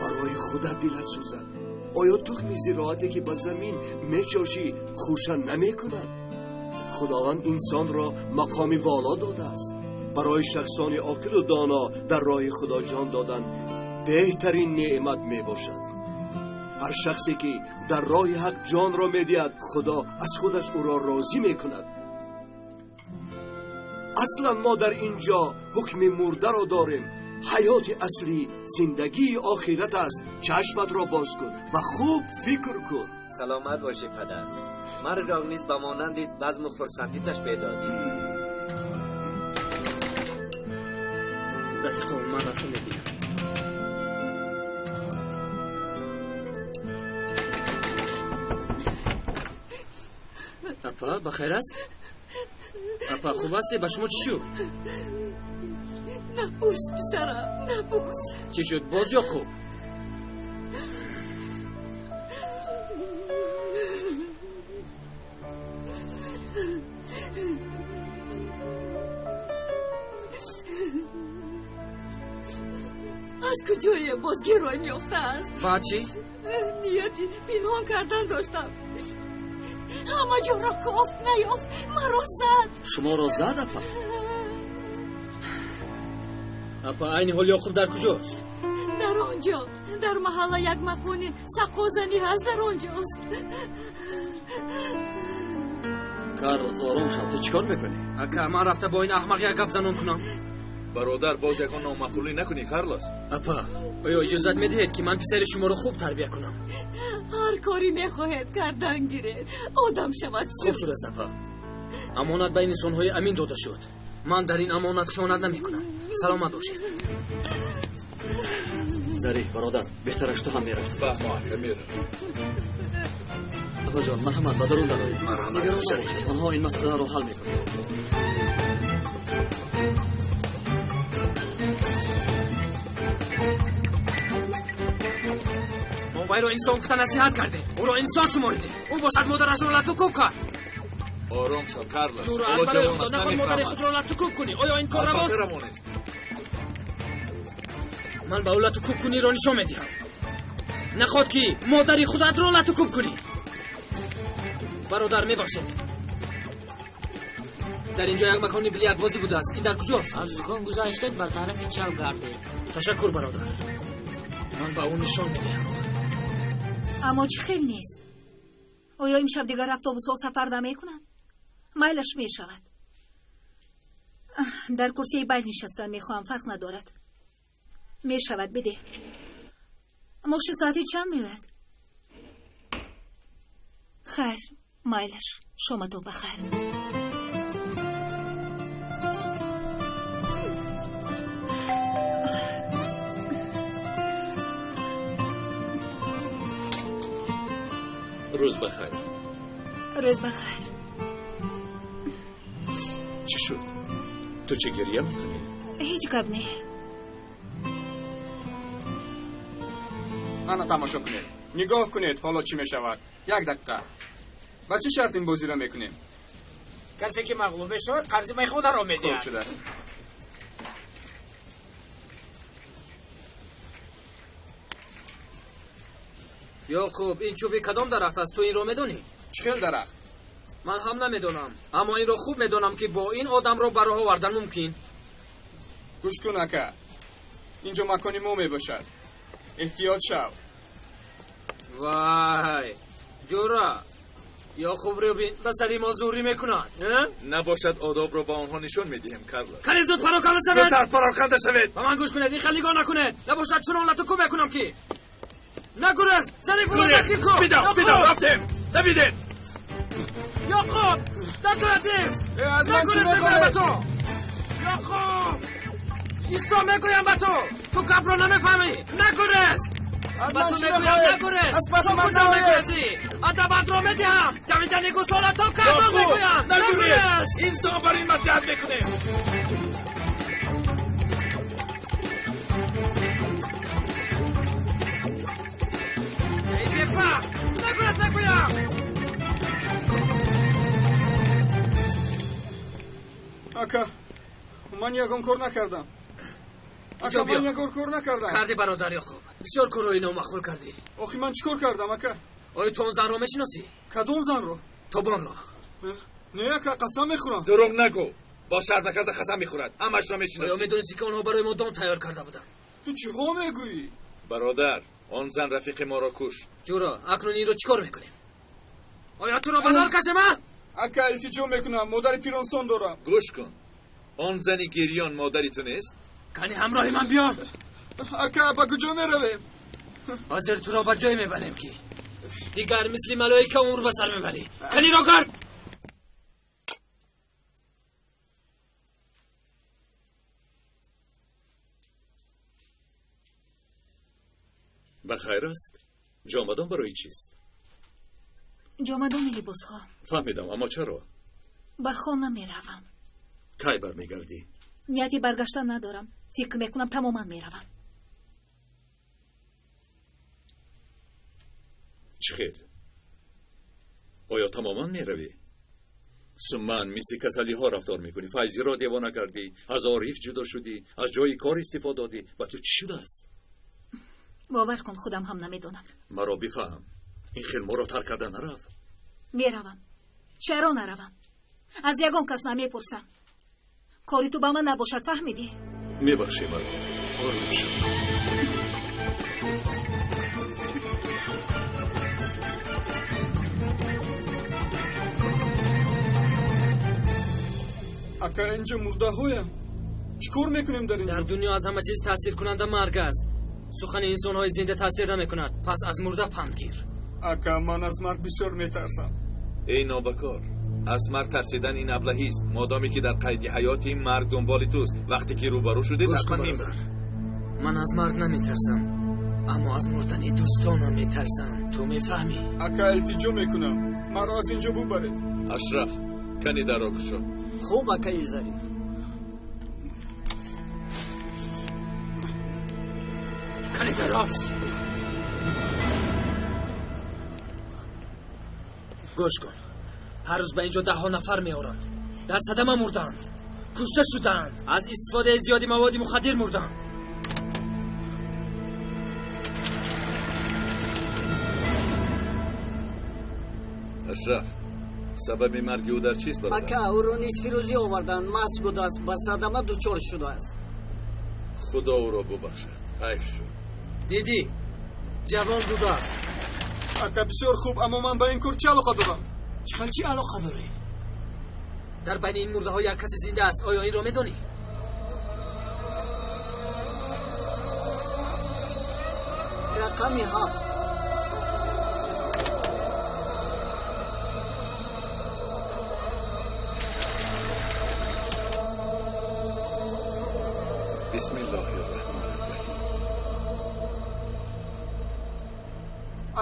барои худат дилат сӯзад. Оё тухми зироате ки ба замин мечошӣ хӯша намекунад? Худованд инсонро мақоми воло додааст. Барои шахсони оқилу доно дар роҳи худо ҷон додан беҳтарин неъмат мебошад. Ҳар шахсе ки дар роҳи ҳақ ҷонро медиҳад, худо аз худаш ӯро розӣ мекунад. Аслан мо дар ин ҷо ҳукми мурдаро дорем. Ҳаёти аслӣ зиндагии охират аст. Чашматро боз кун ва хуб фикр кун. Саломат бошӣ, падар. Маргро низ ба монанди базму хурсандӣ ташбеҳ додӣ. Рафиқон, ман рафта мебинам. Апа, ба хайр аст? Апа, хуб ҳастӣ? Ба шумо чӣ шуд? Напурс, писарам, напурс. Чӣ шуд? Боз Ёқуб? Аз куҷое боз гирой меёфтааст? Баъд чӣ? Нияти пинҳон кардан доштам. Ҳама ҷоро кофт, наёфт, маро зад. Шуморо зад, апа? Апа, айни ҳол Ёқуб дар куҷост? Дар он ҷо, дар маҳалла як макони сақозанӣ ҳаст, дар он ҷост. Карлос, ором шав, ту чӣ кор мекунӣ? Ака, ман рафта бо ин аҳмақ як гап занон кунам. Бародар, боз ягон номаъқулӣ накунӣ, Карлос. Апа, оё иҷозат медиҳед, ки ман писари шуморо хуб тарбия кунам? Ҳар коре мехоҳед кардан гиред, одам шавад. Хуб шудааст, апа. Амонат ба инсонҳои амин дода шуд. Ман дар ин амонат хиёнат намекунам. Саломат бошед. Зариф, бародар, беҳтараш ту ҳам мерафтӣ. Фаҳмо, ака, меравам. Апаҷон, марҳамат, ба дарун дароед. Марҳамат, Нигарон гузаред. набошед, онҳо ин масъаларо ҳал мекунанд. Мо вайро инсон гуфта насиҳат кардем, ӯро инсон шуморидем. Ӯ бошад модарашро латукӯб кард. Ором шав, Карлос. Ҷура, Ҳоло аз барои ҷавон худо аст, нахоҳ модари намефаҳмад. худро латукӯб кунӣ. Оё ин кор равост? Албатта равон нест. Ман ба ӯ латукӯб куниро нишон медиҳам. Нахоҳад ки модари худатро латукӯб кунӣ. Бародар, мебахшед. Дар инҷо як макони билярдбозӣ будааст. Ин дар куҷост? Аз дукон гузаштед, ба тарафи чап гардед. Ташаккур, бародар. Ман ба ӯ нишон медиҳам. Аммо чӣ хел нест? Оё имшаб дигар автобусҳо сафар намекунанд? Майлаш мешавад. Дар курсии байл нишастан мехоҳам, фарқ надорад. Мешавад, бидеҳ. Мошин соати чанд меояд? Хайр, майлаш, шоматон ба хайр. Рӯз ба хайр. Рӯз ба хайр. Чӣ шуд? Ту чӣ гирья мекунӣ? Ҳеҷ гап не. Ана тамошо кунед, нигоҳ кунед, ҳоло чӣ мешавад. Як дақиқа, ба чӣ шарт ин бозиро мекунем? Касе ки мағлуб мешавад, қарзи майхонаро Хуб медиҳад. шудааст. Ёқуб, ин чӯби кадом дарахт аст? Ту инро медонӣ? Чӣ хел дарахт? Ман ҳам намедонам, аммо инро хуб медонам, ки бо ин одамро ба роҳ овардан мумкин. Гӯш кун, ака, инҷо макони мо мебошад, эҳтиёт шав. Вай, ҷура, Ёқуб, рӯбин, ба сари мо зӯрӣ мекунад. Набошад, одобро ба онҳо нишон медиҳем, Карлос. Кане, зуд пароканда шавед! Зудтар пароканда шавед! Ба ман гӯш кунед, ин хел нигоҳ накунед, набошад чунон латукӯ мекунам, ки нагурез, зариф ӯро Гурез! дастгир кун. Бидав, Ёқуб! бидав, рафтем! Давидед! Ёқуб, дар сурат нест. Аз ман чӣ Нагурез, мегӯям ба мехоҳед? ту. Ёқуб, исто, мегӯям ба ту, ту гапро намефаҳмӣ. Нагурез. Аз Ба ман ту чӣ мегӯям, мехоҳед? нагурез. Аз паси Ту ман куҷо наоед! мегурезӣ? Адабатро медиҳам. Давидани гусола то кардон Ёқуб, мегӯям. нагурез! Нагурез. Инсон бар ин маслиҳат мекунем. Эй, бефаҳм, нагурез, мегӯям. Ака, ман ягон кор накардам. Инҷо Ака, ман биё. ягон кор накардам. Кардӣ, бародар Ёқуб, бисёр корҳои номаъқул кардӣ. Охи, ман чӣ кор кардам, ака? Оё ту он занро мешиносӣ? Кадом занро? Тобонро. Не, ака, қасам мехӯрам. Дурӯғ нагӯ. Бо шарт накарда қасам мехӯрад. Ҳамашро Оё мешиносӣ. медонистӣ, ки онҳо барои мо дом тайёр карда буданд? Ту чиҳо мегӯӣ? Бародар, он зан рафиқи моро кушт. Ҷуро, акнун инро чӣ кор мекунем? Оё туро ба нор кашем, а? Ака, илтиҷо мекунам, модари пиронсон дорам. Гӯш кун. Он зани гирён модари ту нест? Кани, ҳамроҳи ман биё. Ака, ба куҷо меравем? Ҳозир туро ба ҷое мебарем, ки дигар мисли малоика умр ба сар мебарӣ. Кани, ро гард. Ба хайр аст? Ҷомадон барои чист? Ҷомадони либосҳо. Фаҳмидам, аммо чаро? Ба хона меравам. Кай бармегардӣ? Нияти баргаштан надорам. Фикр мекунам, тамоман меравам. Чӣ хел? Оё тамоман меравӣ? Сумман мисли касалиҳо рафтор мекунӣ. Файзиро девона кардӣ, аз Ориф ҷудо шудӣ, аз ҷои кор истифо додӣ. Ба ту чӣ шудааст? Бовар кун, худам ҳам намедонам. Маро бифаҳм, ин хел моро тарк карда нарав. Меравам. Чаро наравам? Аз ягон кас намепурсам. Кори ту ба ман набошад, фаҳмидӣ? Мебахшӣ маро, ором шав. Ака, инҷо мурдаҳоям. Чӣ кор мекунем дар инҷо? Дар дунё аз ҳама чиз таъсиркунанда марг аст. Сухани инсонҳои зинда таъсир намекунад, пас аз мурда панд гир. Ака, ман аз марг бисёр метарсам. Эй нобакор, аз марг тарсидан ин аблаҳист. Модоме ки дар қайди ҳаёти, марг дунболи туст. Вақте ки рӯбарӯ шудед, Гӯш кун, ҳатман мемирӣ. Бародар, ман аз марг наметарсам, аммо аз мурдани дӯстонам метарсам. Ту мефаҳмӣ? Ака, илтиҷо мекунам, маро аз инҷо бубаред. Ашраф, кани дарро кушо. Хуб, акаи Зариф. Кани дарро. Гӯш кун, ҳар рӯз ба инҷо даҳҳо нафар меоранд. Дар садама мурданд, кушта шуданд, аз истифодаи зиёди маводи мухаддир мурданд. Ашраф, сабаби марги ӯ дар чист, бародар? Ака, ӯро нисфирӯзӣ оварданд, маст будааст, ба садама дучор шудааст. Худо ӯро бубахшад, ҳайф шуд. Дидӣ, ҷавон будааст. Ака, бисёр хуб, аммо ман ба ин кор чӣ алоқа дорам? Чӣ чӣ алоқа дорӣ? Дар байни ин мурдаҳо як касе зинда аст. Оё инро медонӣ? Рақами 7. Бисмиллоҳи рраҳмони рраҳим.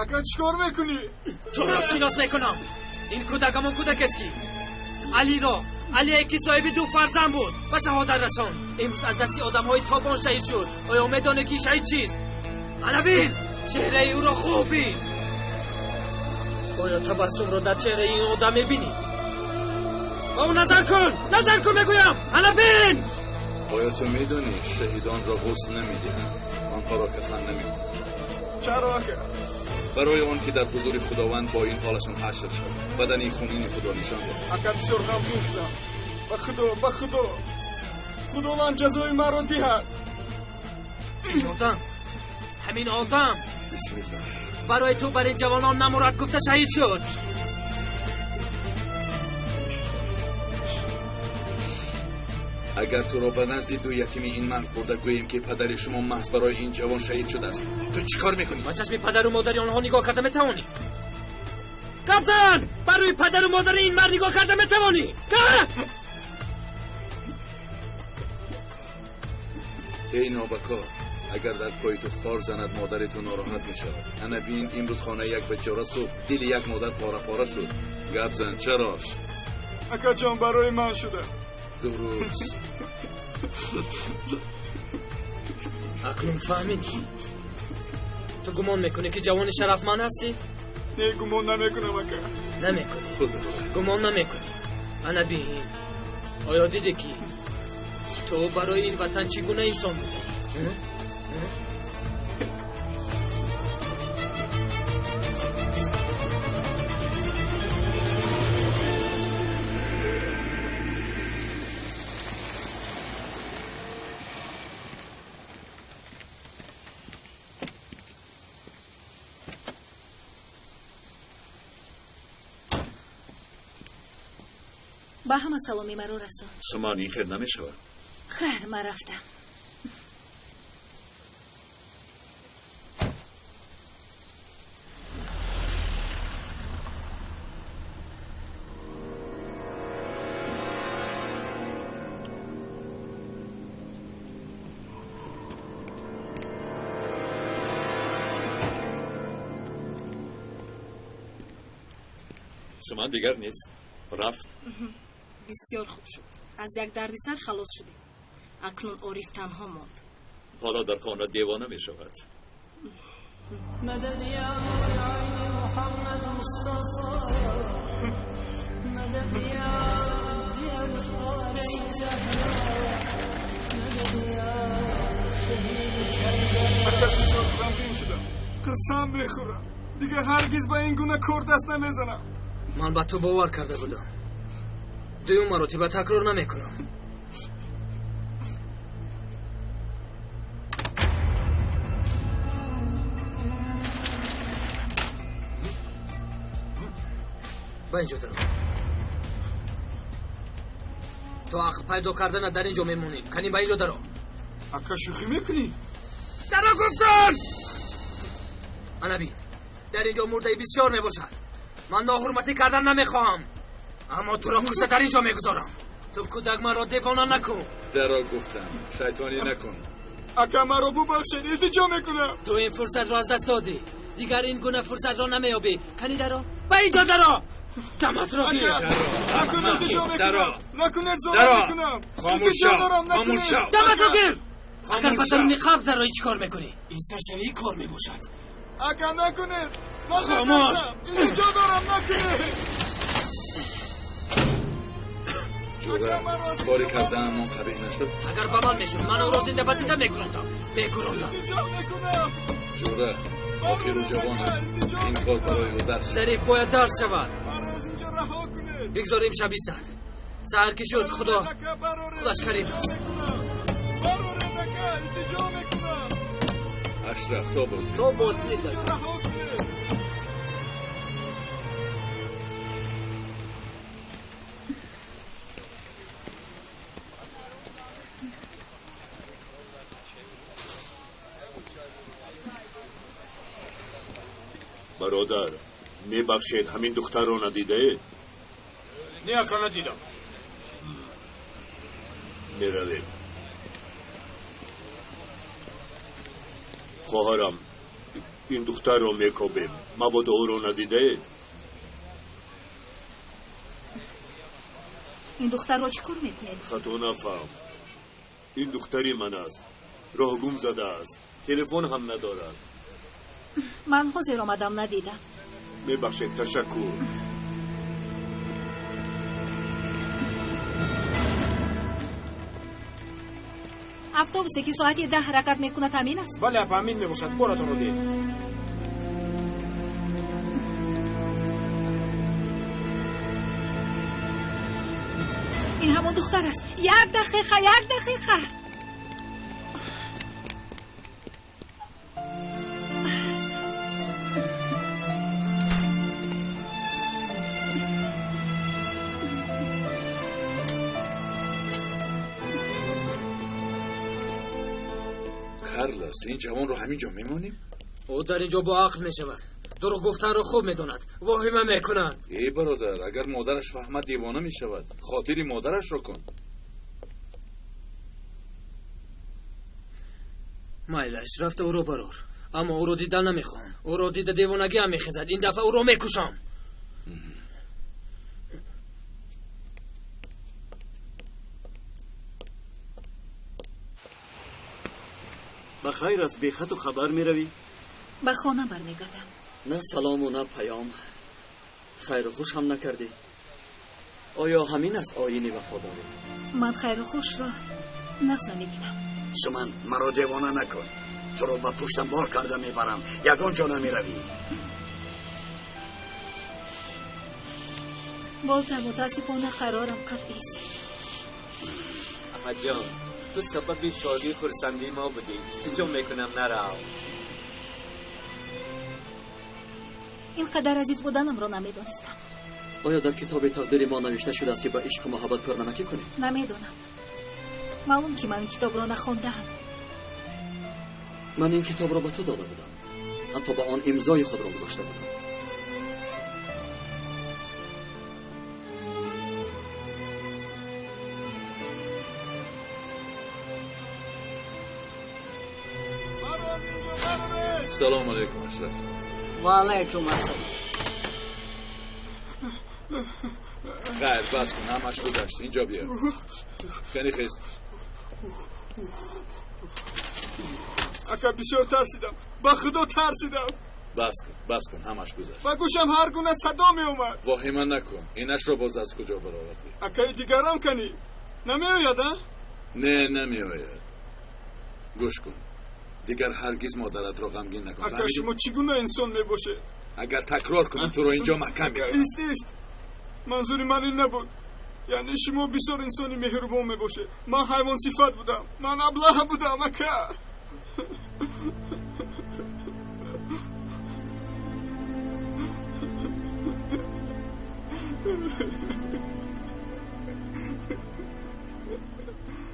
Ака, чӣ кор мекунӣ? Туро шинос мекунам. Ин кӯдак ҳамон кӯдакест, ки Алиро, Алие ки соҳиби ду фарзанд буд, ба шаҳодат расонд. Имрӯз аз дасти одамҳои тобон шаҳид шуд. Оё медонӣ, ки шаҳид чист? Ана бин, чеҳраи ӯро хуб бин. Оё табассумро дар чеҳраи ин одам мебинӣ? Ба ӯ назар кун, назар кун мегӯям. Ана бин. Оё ту медонӣ, шаҳидонро ғусл намедиҳанд, онҳоро кафан намекунанд? Чаро, ака? Барои он ки дар ҳузури Худованд бо ин ҳолашон ҳашр шавад, бадани хунини худро нишон диҳад. Ака, бисёр ғамгин шудам. Ба Худо, ба Худо, Худованд ҷазои маро диҳад. Ин одам, ҳамин одам Бисмиллоҳ. барои ту, бар ин ҷавонон намурад гуфта шаҳид шуд. Агар туро ба назди ду ятими ин мард бурда гӯем, ки падари шумо маҳз барои ин ҷавон шаҳид шудааст, ту чӣ кор мекунӣ? Ба чашми падару модари онҳо нигоҳ карда метавонӣ? Гап зан! Ба рӯи падару модари ин мард нигоҳ карда метавонӣ? Гап! Эй нобакор, агар дар пои ту хор занад, модари ту нороҳат мешавад. Ана бин, имрӯз хонаи як бечора сӯхт, дили як модар пора пора шуд. Гап зан, чаро? Акаҷон, барои ман шуда. Дуруст. Акнун фаҳмидӣ? Ту гумон мекунӣ, ки ҷавони шарафманд ҳастӣ? Не, гумон намекунам, ака. Намекунӣ? Худо. Гумон намекунӣ. Ана бин, оё дидӣ, ки ту барои ин ватан чӣ гуна инсон будӣ? Ба ҳама саломи маро расон. Суман, ин хел намешавад. Хайр, ман рафтам. Суман дигар нест, рафт. Бисёр хуб шуд, аз як дардисар халос шудем. Акнун Ориф танҳо монд. Ҳоло дар хона девона мешавад. مدد يا نور عين محمد مصطفى، مدد يا عبد زهرا، مدد يا شهید کربلا. Ака, бисёр ғамгин шудам. Қасам мехӯрам, дигар ҳаргиз ба ин гуна кор даст намезанам. Ман ба ту бовар карда будам. Дуюм маротиба такрор намекунам. Ба инҷо даро. То ақл пайдо кардана дар инҷо мемонӣ. Кани ба инҷо даро. Ака, шӯхӣ мекунӣ? Даро гуфтан! Ана бин, дар инҷо мурдаи бисёр мебошад. Ман ноҳурматӣ кардан намехоҳам, аммо туро кушта дар инҷо мегузорам. Ту кӯдак, маро девона накун. Даро гуфтам, шайтонӣ накун. Ака, маро бубахшед, илтиҷо мекунам. Ту ин фурсатро аз даст додӣ. Дигар ин гуна фурсатро намеёбӣ. Кани даро, ба инҷо даро, даматро гир. Накунед, зора мекунам. Хомӯш шав, хомӯш шав. Даматро гир. Агар ба даруни қалб дароӣ, чӣ кор мекунӣ? Ин саршавии кор мебошад. Ака, накунед, ман Хомӯш. Илтиҷо дорам, накунед. Ҷура, кори кардаамон қабеҳ нашуд? Агар ба ман мешуд, ман ӯро зинда ба зинда мекурондам, мекурондам. Ҷура, охир ӯ ҷавон аст. Ин кор барои ӯ дарс шуд. Зариф бояд дарс шавад. Бигзор имшаб истад. Саҳар ки шуд, Худо худаш карим аст. Ашраф, то боз. То боз. Бародар, мебахшед, ҳамин духтарро надидаед? Не, ака, надидам. Меравем. Хоҳарам, ин духтарро мекобем, мабодо ӯро надидаед? Ин духтарро чӣ кор мекунед? Хато нафаҳм, ин духтари ман аст. Роҳ гум задааст, телефон ҳам надорад. Ман ҳозир омадам, надидам. Мебахшед, ташаккур. Автобусе ки соати 10 ҳаракат мекунад, ҳамин аст? Бале, апа, ҳамин мебошад. Боратонро диҳед. Ин ҳамон духтар аст. Як дақиқа, як дақиқа. Карлос, ин ҷавонро ҳамин ҷо мемонем? Ӯ дар ин ҷо бо ақл мешавад. Дурӯғ гуфтанро хуб медонад, воҳима мекунад. Эй бародар, агар модараш фаҳмад, девона мешавад. Хотири модарашро кун. Майлаш, рафта ӯро барор, аммо ӯро дида намехоҳам. Ӯро дида девонагиам мехезад. Ин дафъа ӯро мекушам. Ба хайр аст, бехату хабар меравӣ? Ба хона бармегардам. На салому на паём, хайру хуш ҳам накардӣ. Оё ҳамин аст оини вафодорӣ? Ман хайру хушро нағз намебинам. Суман, маро девона накун. Туро ба пуштам бор карда мебарам, ягон ҷо намеравӣ. Болта, мутаассифона қарорам қатъист. Аҳмадҷон, ту сабаби шодию хурсандии мо будӣ. Илтиҷо мекунам, нарав. Ин қадар азиз буданамро намедонистам. Оё дар китоби тақдири мо навишта шудааст, ки ба ишқу муҳаббат кӯрнамакӣ кунем? Намедонам. Маълум, ки ман ин китобро нахондаам. Ман ин китобро ба ту дода будам, ҳатто ба он имзои худро гузошта будам. Салом алейкум, Ашраф. Ва алайкум ассалом. Хайр, бас кун, ҳамаш гузашт. Инҷо биё. Кани хест. Ака, бисёр тарсидам, ба худо тарсидам. Бас кун, бас кун, ҳамаш гузашт. Ба гӯшам ҳар гуна садо меомад. Воҳима накун, инашро боз аз куҷо баровардӣ? Акаи дигарам канӣ намеояд, а? Не, намеояд. Гӯш кун, дигар ҳаргиз модаратро ғамгин накун. Ака, шумо чӣ гуна инсон мебошед? Агар такрор кунам, туро инҷо маҳкам мекунам. Ист, ист, манзури ман ин набуд. Яъне шумо бисёр инсони меҳрубон мебошед. Ман ҳайвонсифат будам, ман аблаҳа будам, ака.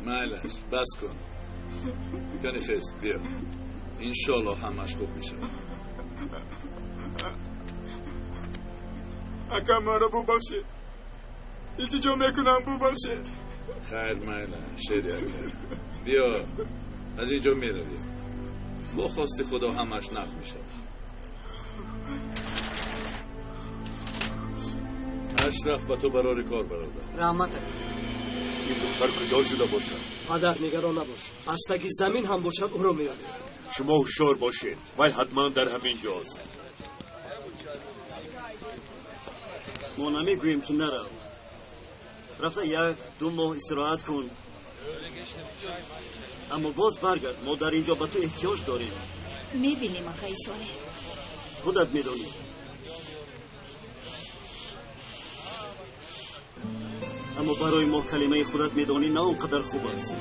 Майлаш, бас кун. Кани хест, биё. Иншоалло ҳамаш хуб мешавад. Ака, маро бубахшед, илтиҷо мекунам, бубахшед. Хайр, майла, шери ака, биё, аз ин ҷо меравем. Бо хости Худо ҳамаш нағз мешавад. Ашраф ба ту барори кор бародар. Раҳмат. Ин духтар куҷо шуда бошад? Падар, нигарон набош. Аз таги замин ҳам бошад, ӯро меёбем. Шумо ҳушёр бошед, вай ҳатман дар ҳамин ҷост. Мо намегӯем ки нарав. Рафта 1-2 моҳ истироҳат кун, аммо боз баргард. Мо дар ин ҷо ба ту эҳтиёҷ дорем. Мебинем, акаи Солеҳ. Худат медонӣ. Аммо барои мо калимаи худат медонӣ на он қадар хуб аст.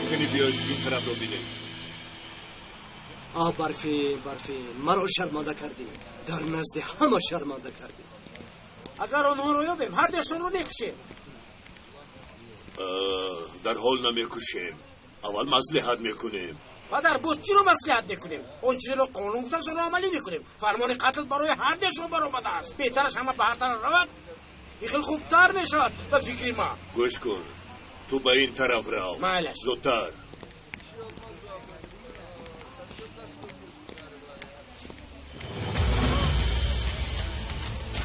Хеле биёед ин тарафро бинем. А Барфин, Барфин, маро шарманда кардӣ. Дар назди ҳама шарманда кардӣ. Агар онҳоро ёбем, ҳар дуяшонро мекушем. Дар ҳол намекушем. Аввал маслиҳат мекунем. Падар, боз чиро маслиҳат мекунем? Он чизеро қонун гуфтааст, онро амалӣ мекунем. Фармони қатл барои ҳар дуяшон баромадааст. Беҳтараш ҳама ба ҳар тараф равад. Ин хеле хубтар мешавад ба фикри ман. Гӯш кун, ту ба ин тараф рав. Майлаш. Зудтар.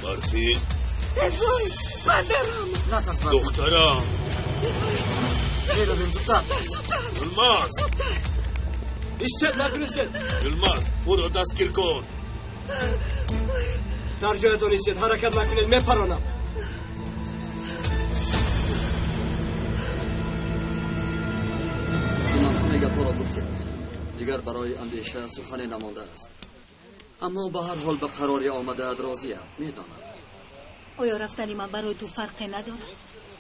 Барфин. Вой, падарам. Натарс, Барфин. Духтарам. Меравем, зудтар. Юлмаз. Истед, накунистед. Юлмаз, ӯро дастгир кун. Дар ҷоятон истед, ҳаракат накунед, мепаронам. Ман ҳама гапҳоро гуфтем. Дигар барои андеша сухане намондааст. Аммо ба ҳар ҳол ба қароре омадаат розиям, медонам. Оё рафтани ман барои ту фарқе надорад?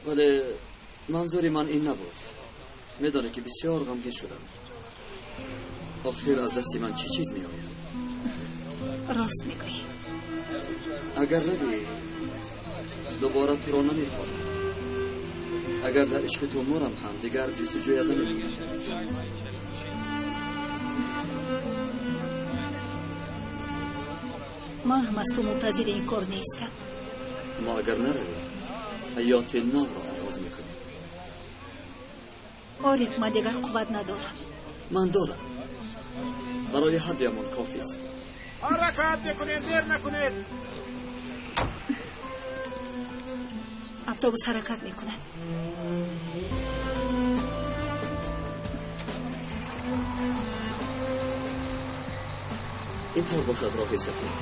Вале манзури ман ин набуд. Медонӣ ки бисёр ғамгин шудам. Охир аз дасти ман чӣ чиз меояд? Рост мегӯӣ. Агар равӣ, дубора туро намехоҳам. Агар дар ишқи ту мурам ҳам дигар ҷустуҷӯят намекунам. Ман ҳам аз ту мунтазири ин кор нестам. Мо агар наравӣ, ҳаёти навро оғоз мекунем. Ориф, ман дигар қувват надорам. Ман дорам. Барои ҳар дуямон кофист. Ҳаракат мекунед, дер накунед. Автобус ҳаракат мекунад. Ин тавр бошад роҳи сафед.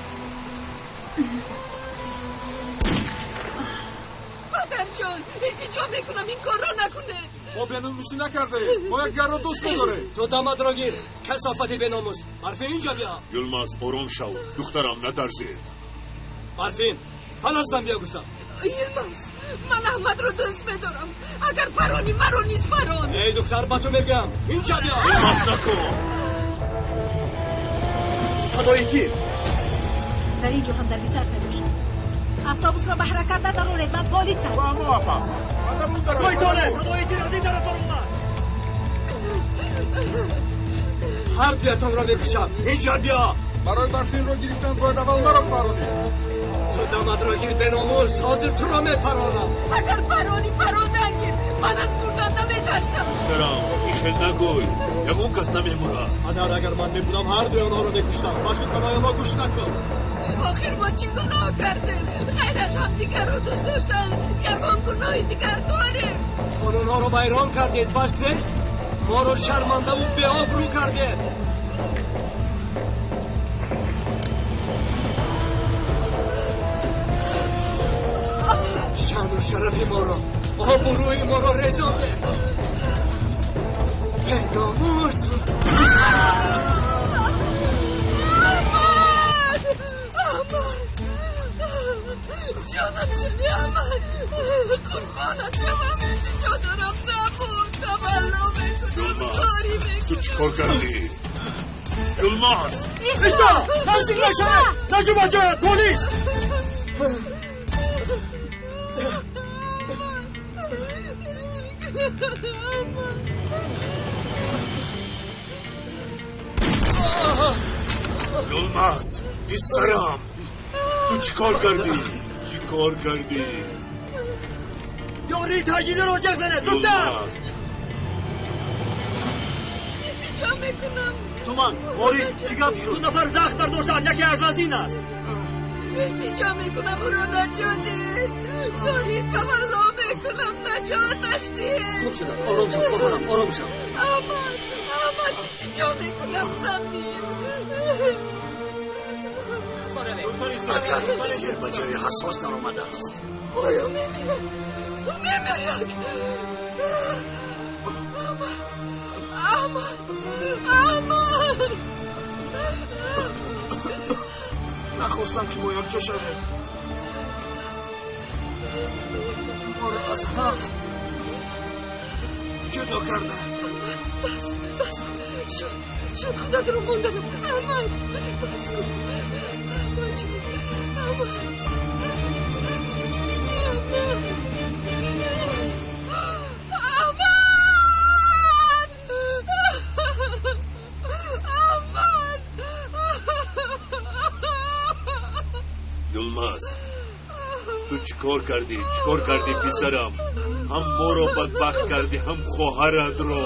Падарҷон, илтиҷо мекунам ин корро накунед. Мо беномусӣ накардаем. Мо якдигарро дӯст медорем. Ту даматро гир, касофати беномус. Барфин, инҷо биё. Юлмаз, ором шав. Духтарам, натарсед. Барфин, ҳанӯздам биё гуфтам. Йилмаз, ман Аҳмадро дӯст медорам. Агар паронӣ, маро низ парон. Эй духтар, ба ту мегӯям, инҷо биё. Юлмаз, накун. Садои тир. Дар ин ҷо ҳам дардисар пайдо шуд. Автобусро ба ҳаракат надароред, ман полисам. Акои Солеҳ, садои тир аз ин тараф баромад. Ҳар дуятонро мекушам. Инҷо биё. Барои Барфинро гирифтан бояд аввал маро паронӣ. Ту даматро гир, беномус. Ҳозир туро мепаронам. Агар паронӣ, парондан гир. Ман аз мурдан наметарсам. Духтарам, ин хел нагӯй. Ягон кас намемурад. Падар, агар ман мебудам, ҳар дуи онҳоро мекуштам. Ба суханои онҳо гӯш накун. Охир мо чӣ гуноҳ кардем? Ғайр аз ҳамдигарро дӯст доштан ягон гуноҳи дигар дорем? Қонунҳоро вайрон кардед, бас нест? Моро шармандаву беобрӯ кардед. Шаъну шарафи моро, обрӯи моро резондед. Беномус! Ҷонам шуди, Аҳмад. Қурбонат шавам, илтиҷо дорам, набуд. Тавалло мекунам, Юлмаз, корӣ ту мекунам. чӣ кор кардӣ? Юлмаз! Исто! Наздик нашавед! Наҷум аз ҷоят, полис! Йилмаз, писарам, ту чӣ кор кардӣ? Чӣ кор кардӣ? Ёрии таъҷилиро ҷеғ занед, зудтар! Йилмаз! Илтиҷо мекунам. Суман, ворид, чӣ гап шуд? Ду нафар захм бардоштанд, яке аз вазнин аст. Илтиҷо мекунам, ӯро наҷот диҳед. Зори тавалло мекунам, наҷоташ диҳед. Хуб шудааст, ором шав, хоҳарам, ором шав. Аҳмад, Аҳмад, илтиҷо мекунам, намир. Агар тир ба ҷои ҳассос даромадааст. Оё мемирад? Ӯ мемирад. Аҳмад, Аҳмад, Аҳмад. Нахостам ки мо якҷо шавем. Моро аз ҳам ҷудо карданд. Бас, бас, шуд, шуд, худатро мондадам. Аҳмад, бас кун. Аҳмад ҷон, Аҳмад. Аҳмад. Аҳмад! Аҳмад! Йилмаз, ту чӣ кор кардӣ? Чӣ кор кардӣ, писарам? Ҳам моро бадбахт кардӣ, ҳам хоҳаратро.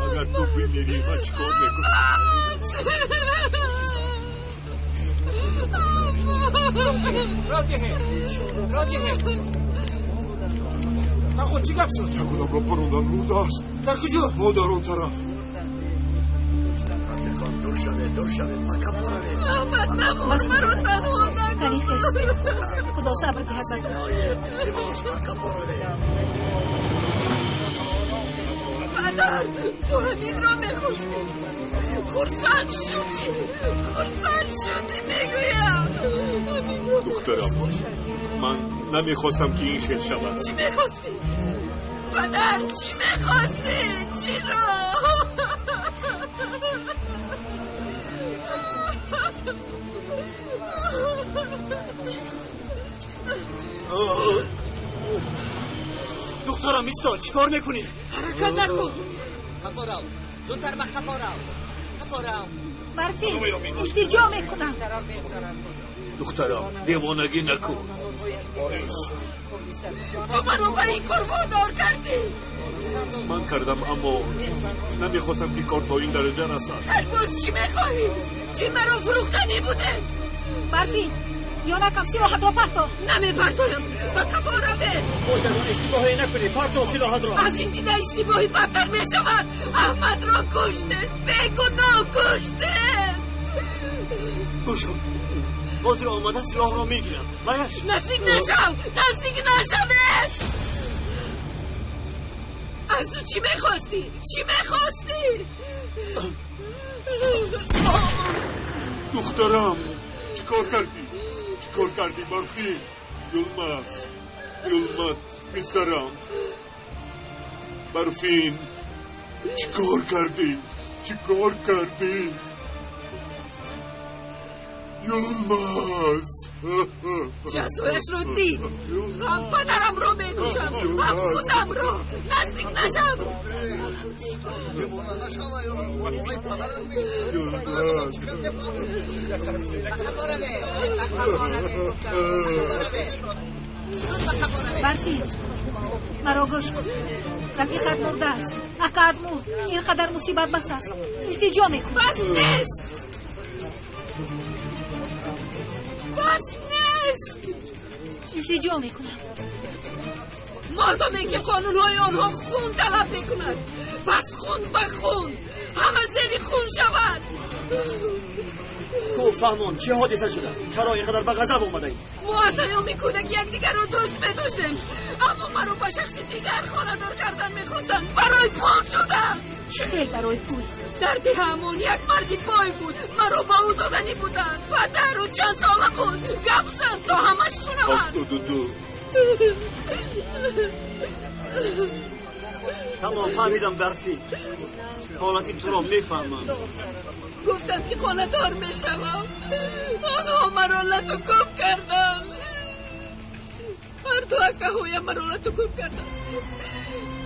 Агар ту бимирӣ, ман чӣ кор мекунам? Тағо, чӣ гап шуд? Як одамро парондан мурдааст. Дар куҷо? Ҳо, дар он тараф. Рафиқон, дур шавед, дур шавед, ба қафо равед. Аҳмад, нахор, маро танҳо накун. Худо сабр диҳад ба ту. Илтимос, ба қафо равед. Падар, ту ҳаминро мехостӣ. Хурсанд шудӣ, хурсанд шудӣ, мегӯям. Ҳаминро Духтарам, ман намехостам ки ин хел шавад. Чӣ мехостӣ? Падар, чӣ мехостӣ? Чиро? Духтарам, исто, чӣ кор мекунӣ? Ҳаракат накун. Қафо рав, зудтар ба қафо рав, қафо рав. Барфин, илтиҷо мекунам. Духтарам, девонагӣ накун. Ту маро ба ин кор водор кардӣ. Ман кардам, аммо намехостам ки кор то ин дараҷа расад. Ҳар боз чӣ мехоҳӣ? Чӣ маро фурӯхтанӣ буде? Барфин, ёнакам, силоҳатро партоф. Намепартоям, ба қафо равед. Боз ягон иштибоҳе накунӣ, партоф силоҳатро. Аз ин дида иштибоҳи бадтар мешавад. Аҳмадро куштед, бегуноҳ куштед. Гӯш кун, ҳозир омада силоҳро мегирам. Баяш. Наздик нашав, наздик нашавед. Аз ӯ чӣ мехостӣ? Чӣ мехостӣ? Духтарам, чӣ кор кардӣ? Чӣ кор кардӣ, Барфин? Йилмаз, Йилмаз, писарам. Барфин, чӣ кор кардӣ? Чӣ кор кардӣ? Йилмаз! Ҷасояшро дид. Ҳам падарамро мекушам, ҳам худамро. Наздик нашав. Йилмаз! Барфин, маро гӯш кун. Рафиқат мурдааст, акаат мурд. Ин қадар мусибат бас аст. Илтиҷо мекунам. Бас нест, бас нест. Илтиҷо мекунам. Модоме ки қонунҳои онҳо хун талаб мекунад, пас хун ба хун, ҳама зери хун шавад. Ку фаҳмон, чӣ ҳодиса шуда? Чаро ин қадар ба ғазаб омадаӣ? Мо аз айёми кӯдакӣ якдигарро дӯст медоштем, аммо маро ба шахси дигар хонадор кардан мехостанд. Барои пул шудам. Чӣ хел барои пул? Дар деҳаамон як марди бой буд, маро ба ӯ доданӣ буданд. Падар, ӯ чанд сола буд? Гап зан то ҳамаш шунаванд. 72. Тамом, фаҳмидам, Барфин. Ҳолати туро мефаҳмам. Гуфтам ки хонадор мешавам. Онҳо маро лату кӯб карданд. Ҳар ду акаҳоям маро лату кӯб карданд.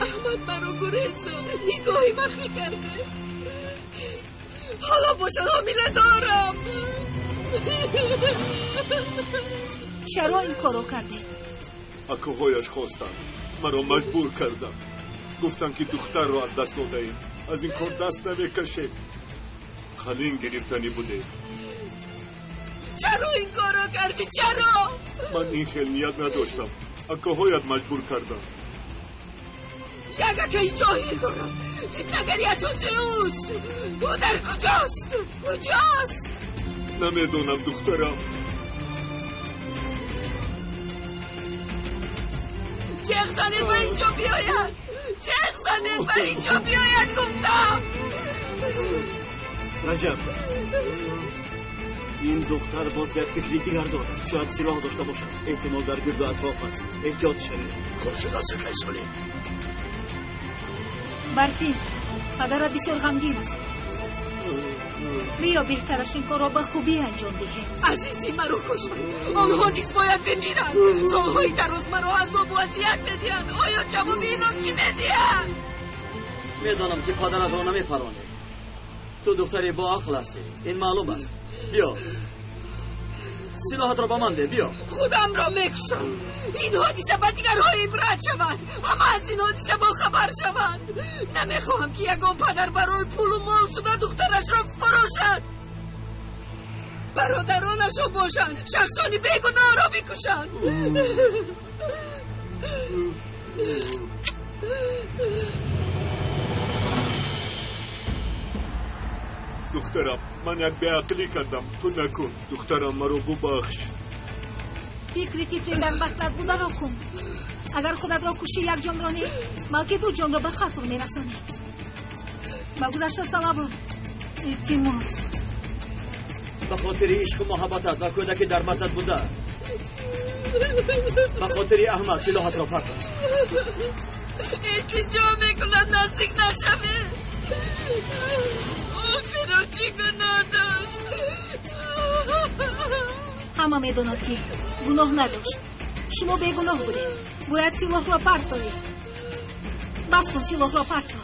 Аҳмад маро гурезонд, нигоҳи махфӣ карде. Ҳоло бошад ҳомила дорам. Чаро ин корро кардед? Акаҳояш хостанд, маро маҷбур карданд. Гуфтанд ки духтарро аз даст додаем, аз ин кор даст намекашем. Қалин гирифтанӣ будем. Чаро ин корро кардӣ? Чаро? Ман ин хел ният надоштам. Акаҳоят маҷбур карданд. Як акаи ҷоҳил дорам. Фитнагари асосии ӯст. Ӯ дар куҷост? Куҷост? Намедонам, духтарам. Ҷеғ занед ба инҷо биёяд! Ҷеғ занед ба инҷо биёяд, гуфтам! Раҷаб, ин духтар боз як фикри дигар дорад. Шояд силоҳ дошта бошад. Эҳтимол дар гирду атроф аст. Эҳтиёт шавед. Хуб шудааст, акаи Солеҳ. Барфин, падарат бисёр ғамгин аст. Биё беҳтараш ин корро ба хубӣ анҷом диҳем. Азизи маро куштанд. Онҳо низ бояд бимиранд. Солҳои дароз маро азобу азият медиҳанд. Оё ҷавоби инро кӣ медиҳад? Медонам ки падаратро намепаронӣ. Ту духтари боақл ҳастӣ, ин маълум аст. Биё, силоҳатро ба ман деҳ, биё. Худамро мекушам. Ин ҳодиса ба дигарҳо ибрат шавад. Ҳама аз ин ҳодиса бохабар шаванд. Намехоҳам ки ягон падар барои пулу мол шуда духтарашро фурӯшад. Бародаронашо бошанд, шахсони бегуноҳро бикушанд. Духтарам, ман як беақлӣ кардам, ту накун. Духтарам, маро бубахш. Фикри тифли дар батнат бударо кун. Агар худатро кушӣ, як ҷонро не, балки ду ҷонро ба қатл мерасонӣ. Ба гузашта салавот. Илтимос. Ба хотири ишқу муҳаббатат ва кӯдаки дар батнат буда, ба хотири Аҳмад силоҳатро партоз. Илтиҷо мекунад, наздик нашавед. Охиро чӣ гуноҳ дошт? Ҳама медонад ки гуноҳ надошт. Шумо бегуноҳ будед. Бояд силоҳро партоед. Бас кун, силоҳро парто.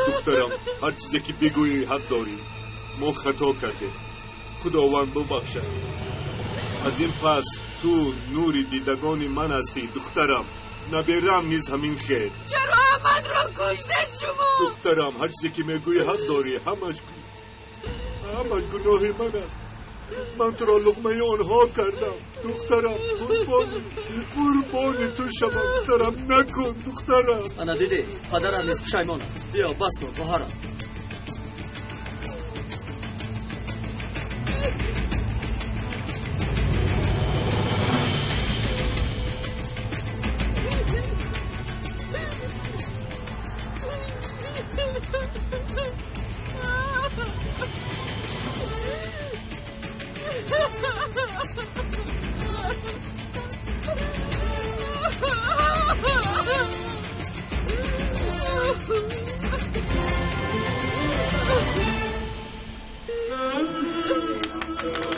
Духтарам, ҳар чизе ки бигӯӣ ҳақ дорӣ. Мо хато кардем. Худованд бубахшад. Аз ин пас ту нури дидагони ман ҳастӣ, духтарам. Наберам низ ҳамин хел. Чаро Аҳмадро куштед шумо? Духтарам, ҳар чизе ки мегӯӣ ҳақ дорӣ. Ҳамаш гуноҳи ман аст. Ман туро луқмаи онҳо кардам. Духтарам, қурбони ту шавам. Духтарам, накун, духтарам. Ана дидӣ, падарам низ пушаймон аст. Биё, бас кун, хоҳарам.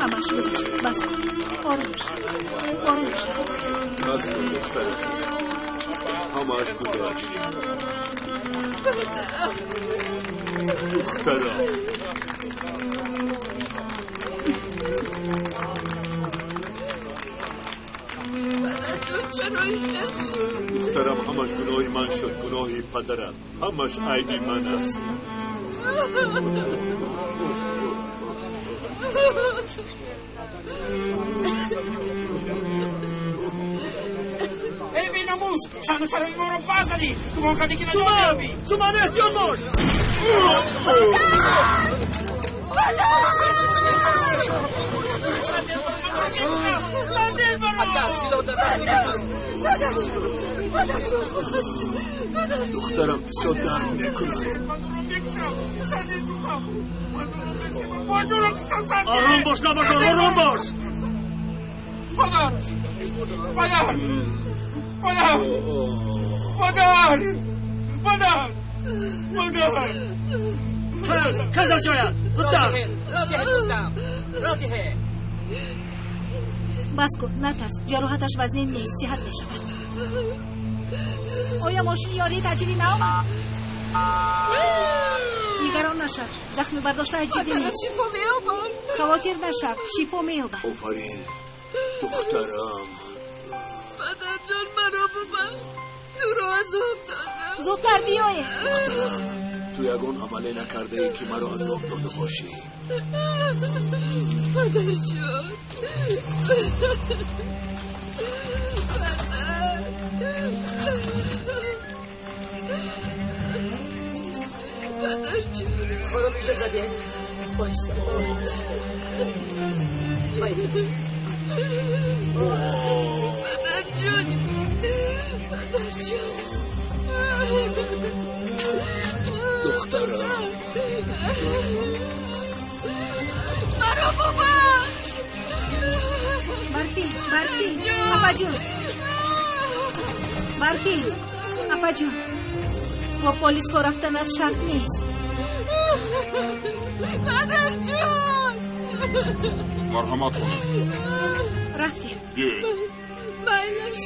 Ҳамаш гузашт. Бас кун, ором шав, ором шав. Бас кун, духтарам, ҳамааш гузашт. Духтарам. Чаро ин хел шуд? Духтарам, ҳамаш гуноҳи ман шуд, гуноҳи падарам. Ҳамаш айби ман аст. Эй беномус, шаъну шарафи моро базадӣ. Гумон кардӣ ки наҷот меёбӣ. Суман, эҳтиёт бош. Духтарам, бисёр дард мекунад. Ором бош, набакор, ором бош. Падар, падар, падар, падар, падар, падар. Хез, хез аз ҷоят! Зудтар! Бас кун, натарс, ҷароҳаташ вазнин нест, сиҳат мешавад. Оё мошини ёрии таъҷилӣ наомад? Нигарон нашав, захми бардоштааш ҷиддӣ нест. Шифо меёбад. Хавотир нашав, шифо меёбад. Офарин, духтарам. Падарҷон, маро бубахш, туро азоб додам. Зудтар биёед. Духтарам, ту ягон амале накардаӣ, ки маро азоб дода бошӣ. Падарҷон, падарҷон. Хонум, иҷоза диҳед. Оҳиста, оҳиста. Падарҷон, падарҷон. Духтарам. Маро бубахш. Барфи, Барфи, апаҷон. Барфи, апаҷон. Бо полисҳо рафтанат шарт нест. Падарҷон. Марҳамат, хонум. Рафтем. Биёед. Майлаш.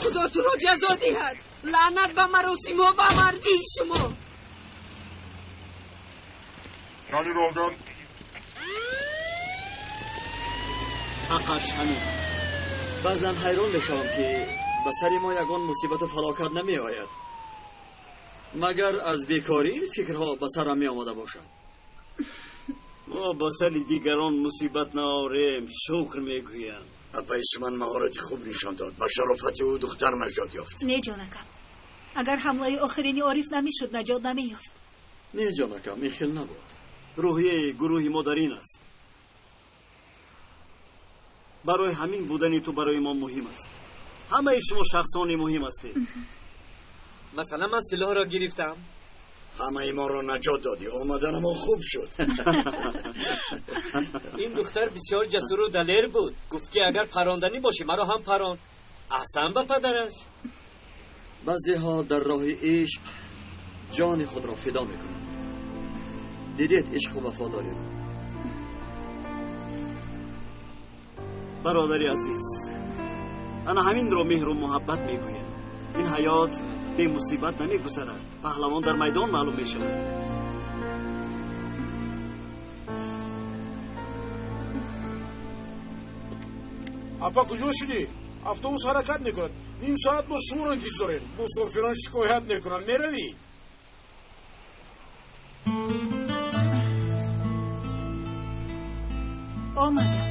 Худо туро ҷазо диҳад. Лаънат ба маросимҳо ва мардии шумо. Кани роҳгар. Ҳаққаш ҳамин. Баъзан ҳайрон мешавам, ки ба сари мо ягон мусибату фалокат намеояд. Магар аз бекорӣ ин фикрҳо ба сарам меомада бошанд? Мо ба сари дигарон мусибат наорем, шукр мегӯям. Апаи ман маҳорати хуб нишон дод. Ба шарофати ӯ духтар наҷот ёфт. Не, ҷонакам, агар ҳамлаи охирини Ориф намешуд, наҷот намеёфт. Не, ҷонакам, ин хел набуд. Рӯҳияи гурӯҳи мо дар ин аст. Барои ҳамин будани ту барои мо муҳим аст. Ҳамаи шумо шахсони муҳим ҳастед. Масалан, ман силоҳро гирифтам. Ҳамаи моро наҷот додӣ. Омаданамо хуб шуд. Ин духтар бисёр ҷасуру далер буд. Гуфт, ки агар паронданӣ бошӣ, маро ҳам парон. Аҳсан ба падараш. Баъзеҳо дар роҳи ишқ ҷони худро фидо мекунанд. Дидед ишқу вафодориро. Бародари азиз, ана ҳаминро меҳру муҳаббат мегӯям. Ин ҳаёт бемусибат намегузарад. Паҳлавон дар майдон маълум мешавад. Апа, куҷо шудӣ? Автобус ҳаракат мекунад. Ним соат боз шуморо интизорем. Мусофирон шикоят мекунанд. Меравӣ? Омадам.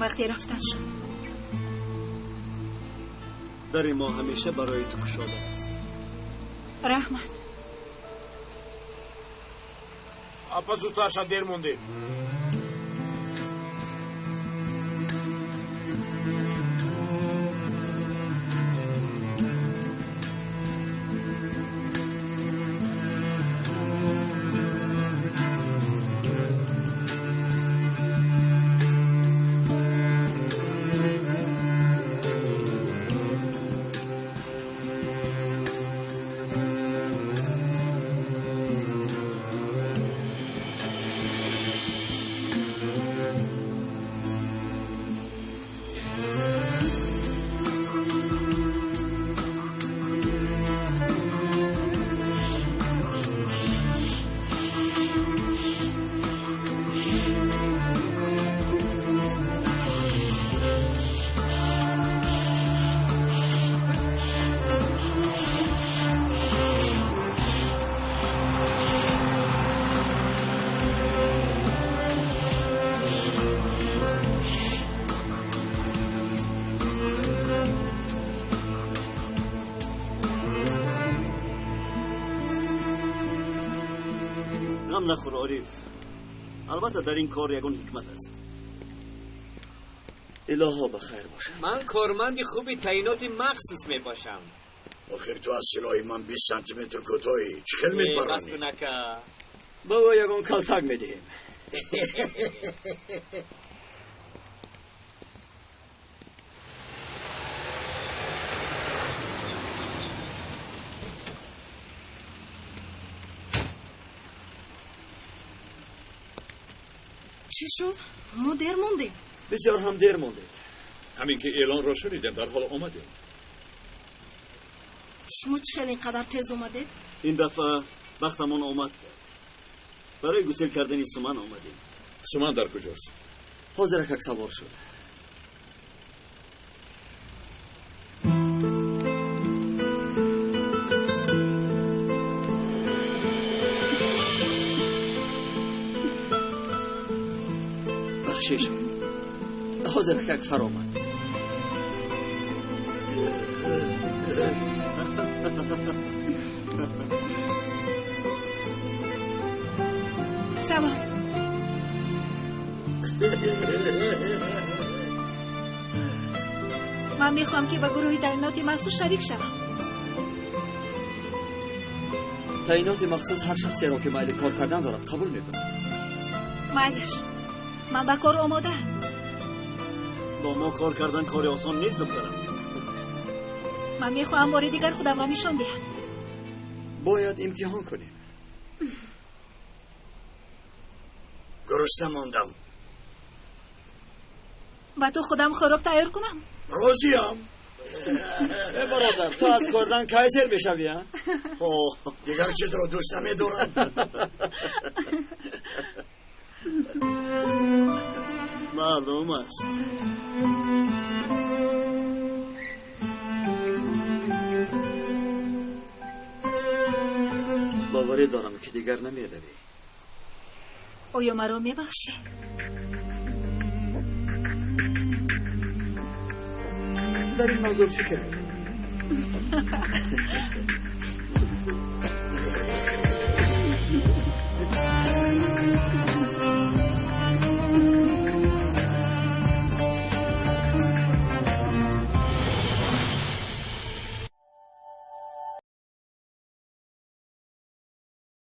Вақте рафтан шуд. Дари мо ҳамеша барои ту кушода аст. Раҳмат. Апа, зудтар ша, дер мондем. Ғам нахӯр Ориф. Албатта дар ин кор ягон ҳикмат аст. Илоҳо ба хайр бошад. Ман корманди хуби таъиноти махсус мебошам. Охир ту аз силоҳи ман 20 сантиметр кӯтоҳӣ. Чӣ хел мепаронӣ? Бас кун ака. Ба ӯ ягон калтак медиҳем. Чӣ шуд? Мо дер мондем. Бисёр ҳам дер мондед. Ҳамин ки эълонро шунидем, дар ҳол омадем. Шумо чӣ хел ин қадар тез омадед? Ин дафъа бахтамон омад кард. Барои гусел кардани Суман омадем. Суман дар куҷост? Ҳозир акак савор шуд. Бахшиш, ҳозир акак фаромад. Салом. Ман мехоҳам ки ба гурӯҳи таъиноти махсус шарик шавам. Таъиноти махсус ҳар шахсеро ки майли кор кардан дорад қабул мекунад. Майлаш, ман ба кор омодаам. Бо мо кор кардан кори осон нест, духтарам. Ман мехоҳам бори дигар худамро нишон диҳам. Бояд имтиҳон кунем. Гурусна мондам. Ба ту худам хӯрок тайёр кунам? Розиям. Э бародар, ту аз хӯрдан кай сер мешавӣ, а? Дигар чизро дӯст намедорам. Маълум аст. Боварӣ дорам ки дигар намеравӣ. Оё маро мебахшӣ? Дар ин мавзӯъ фикр мекунам.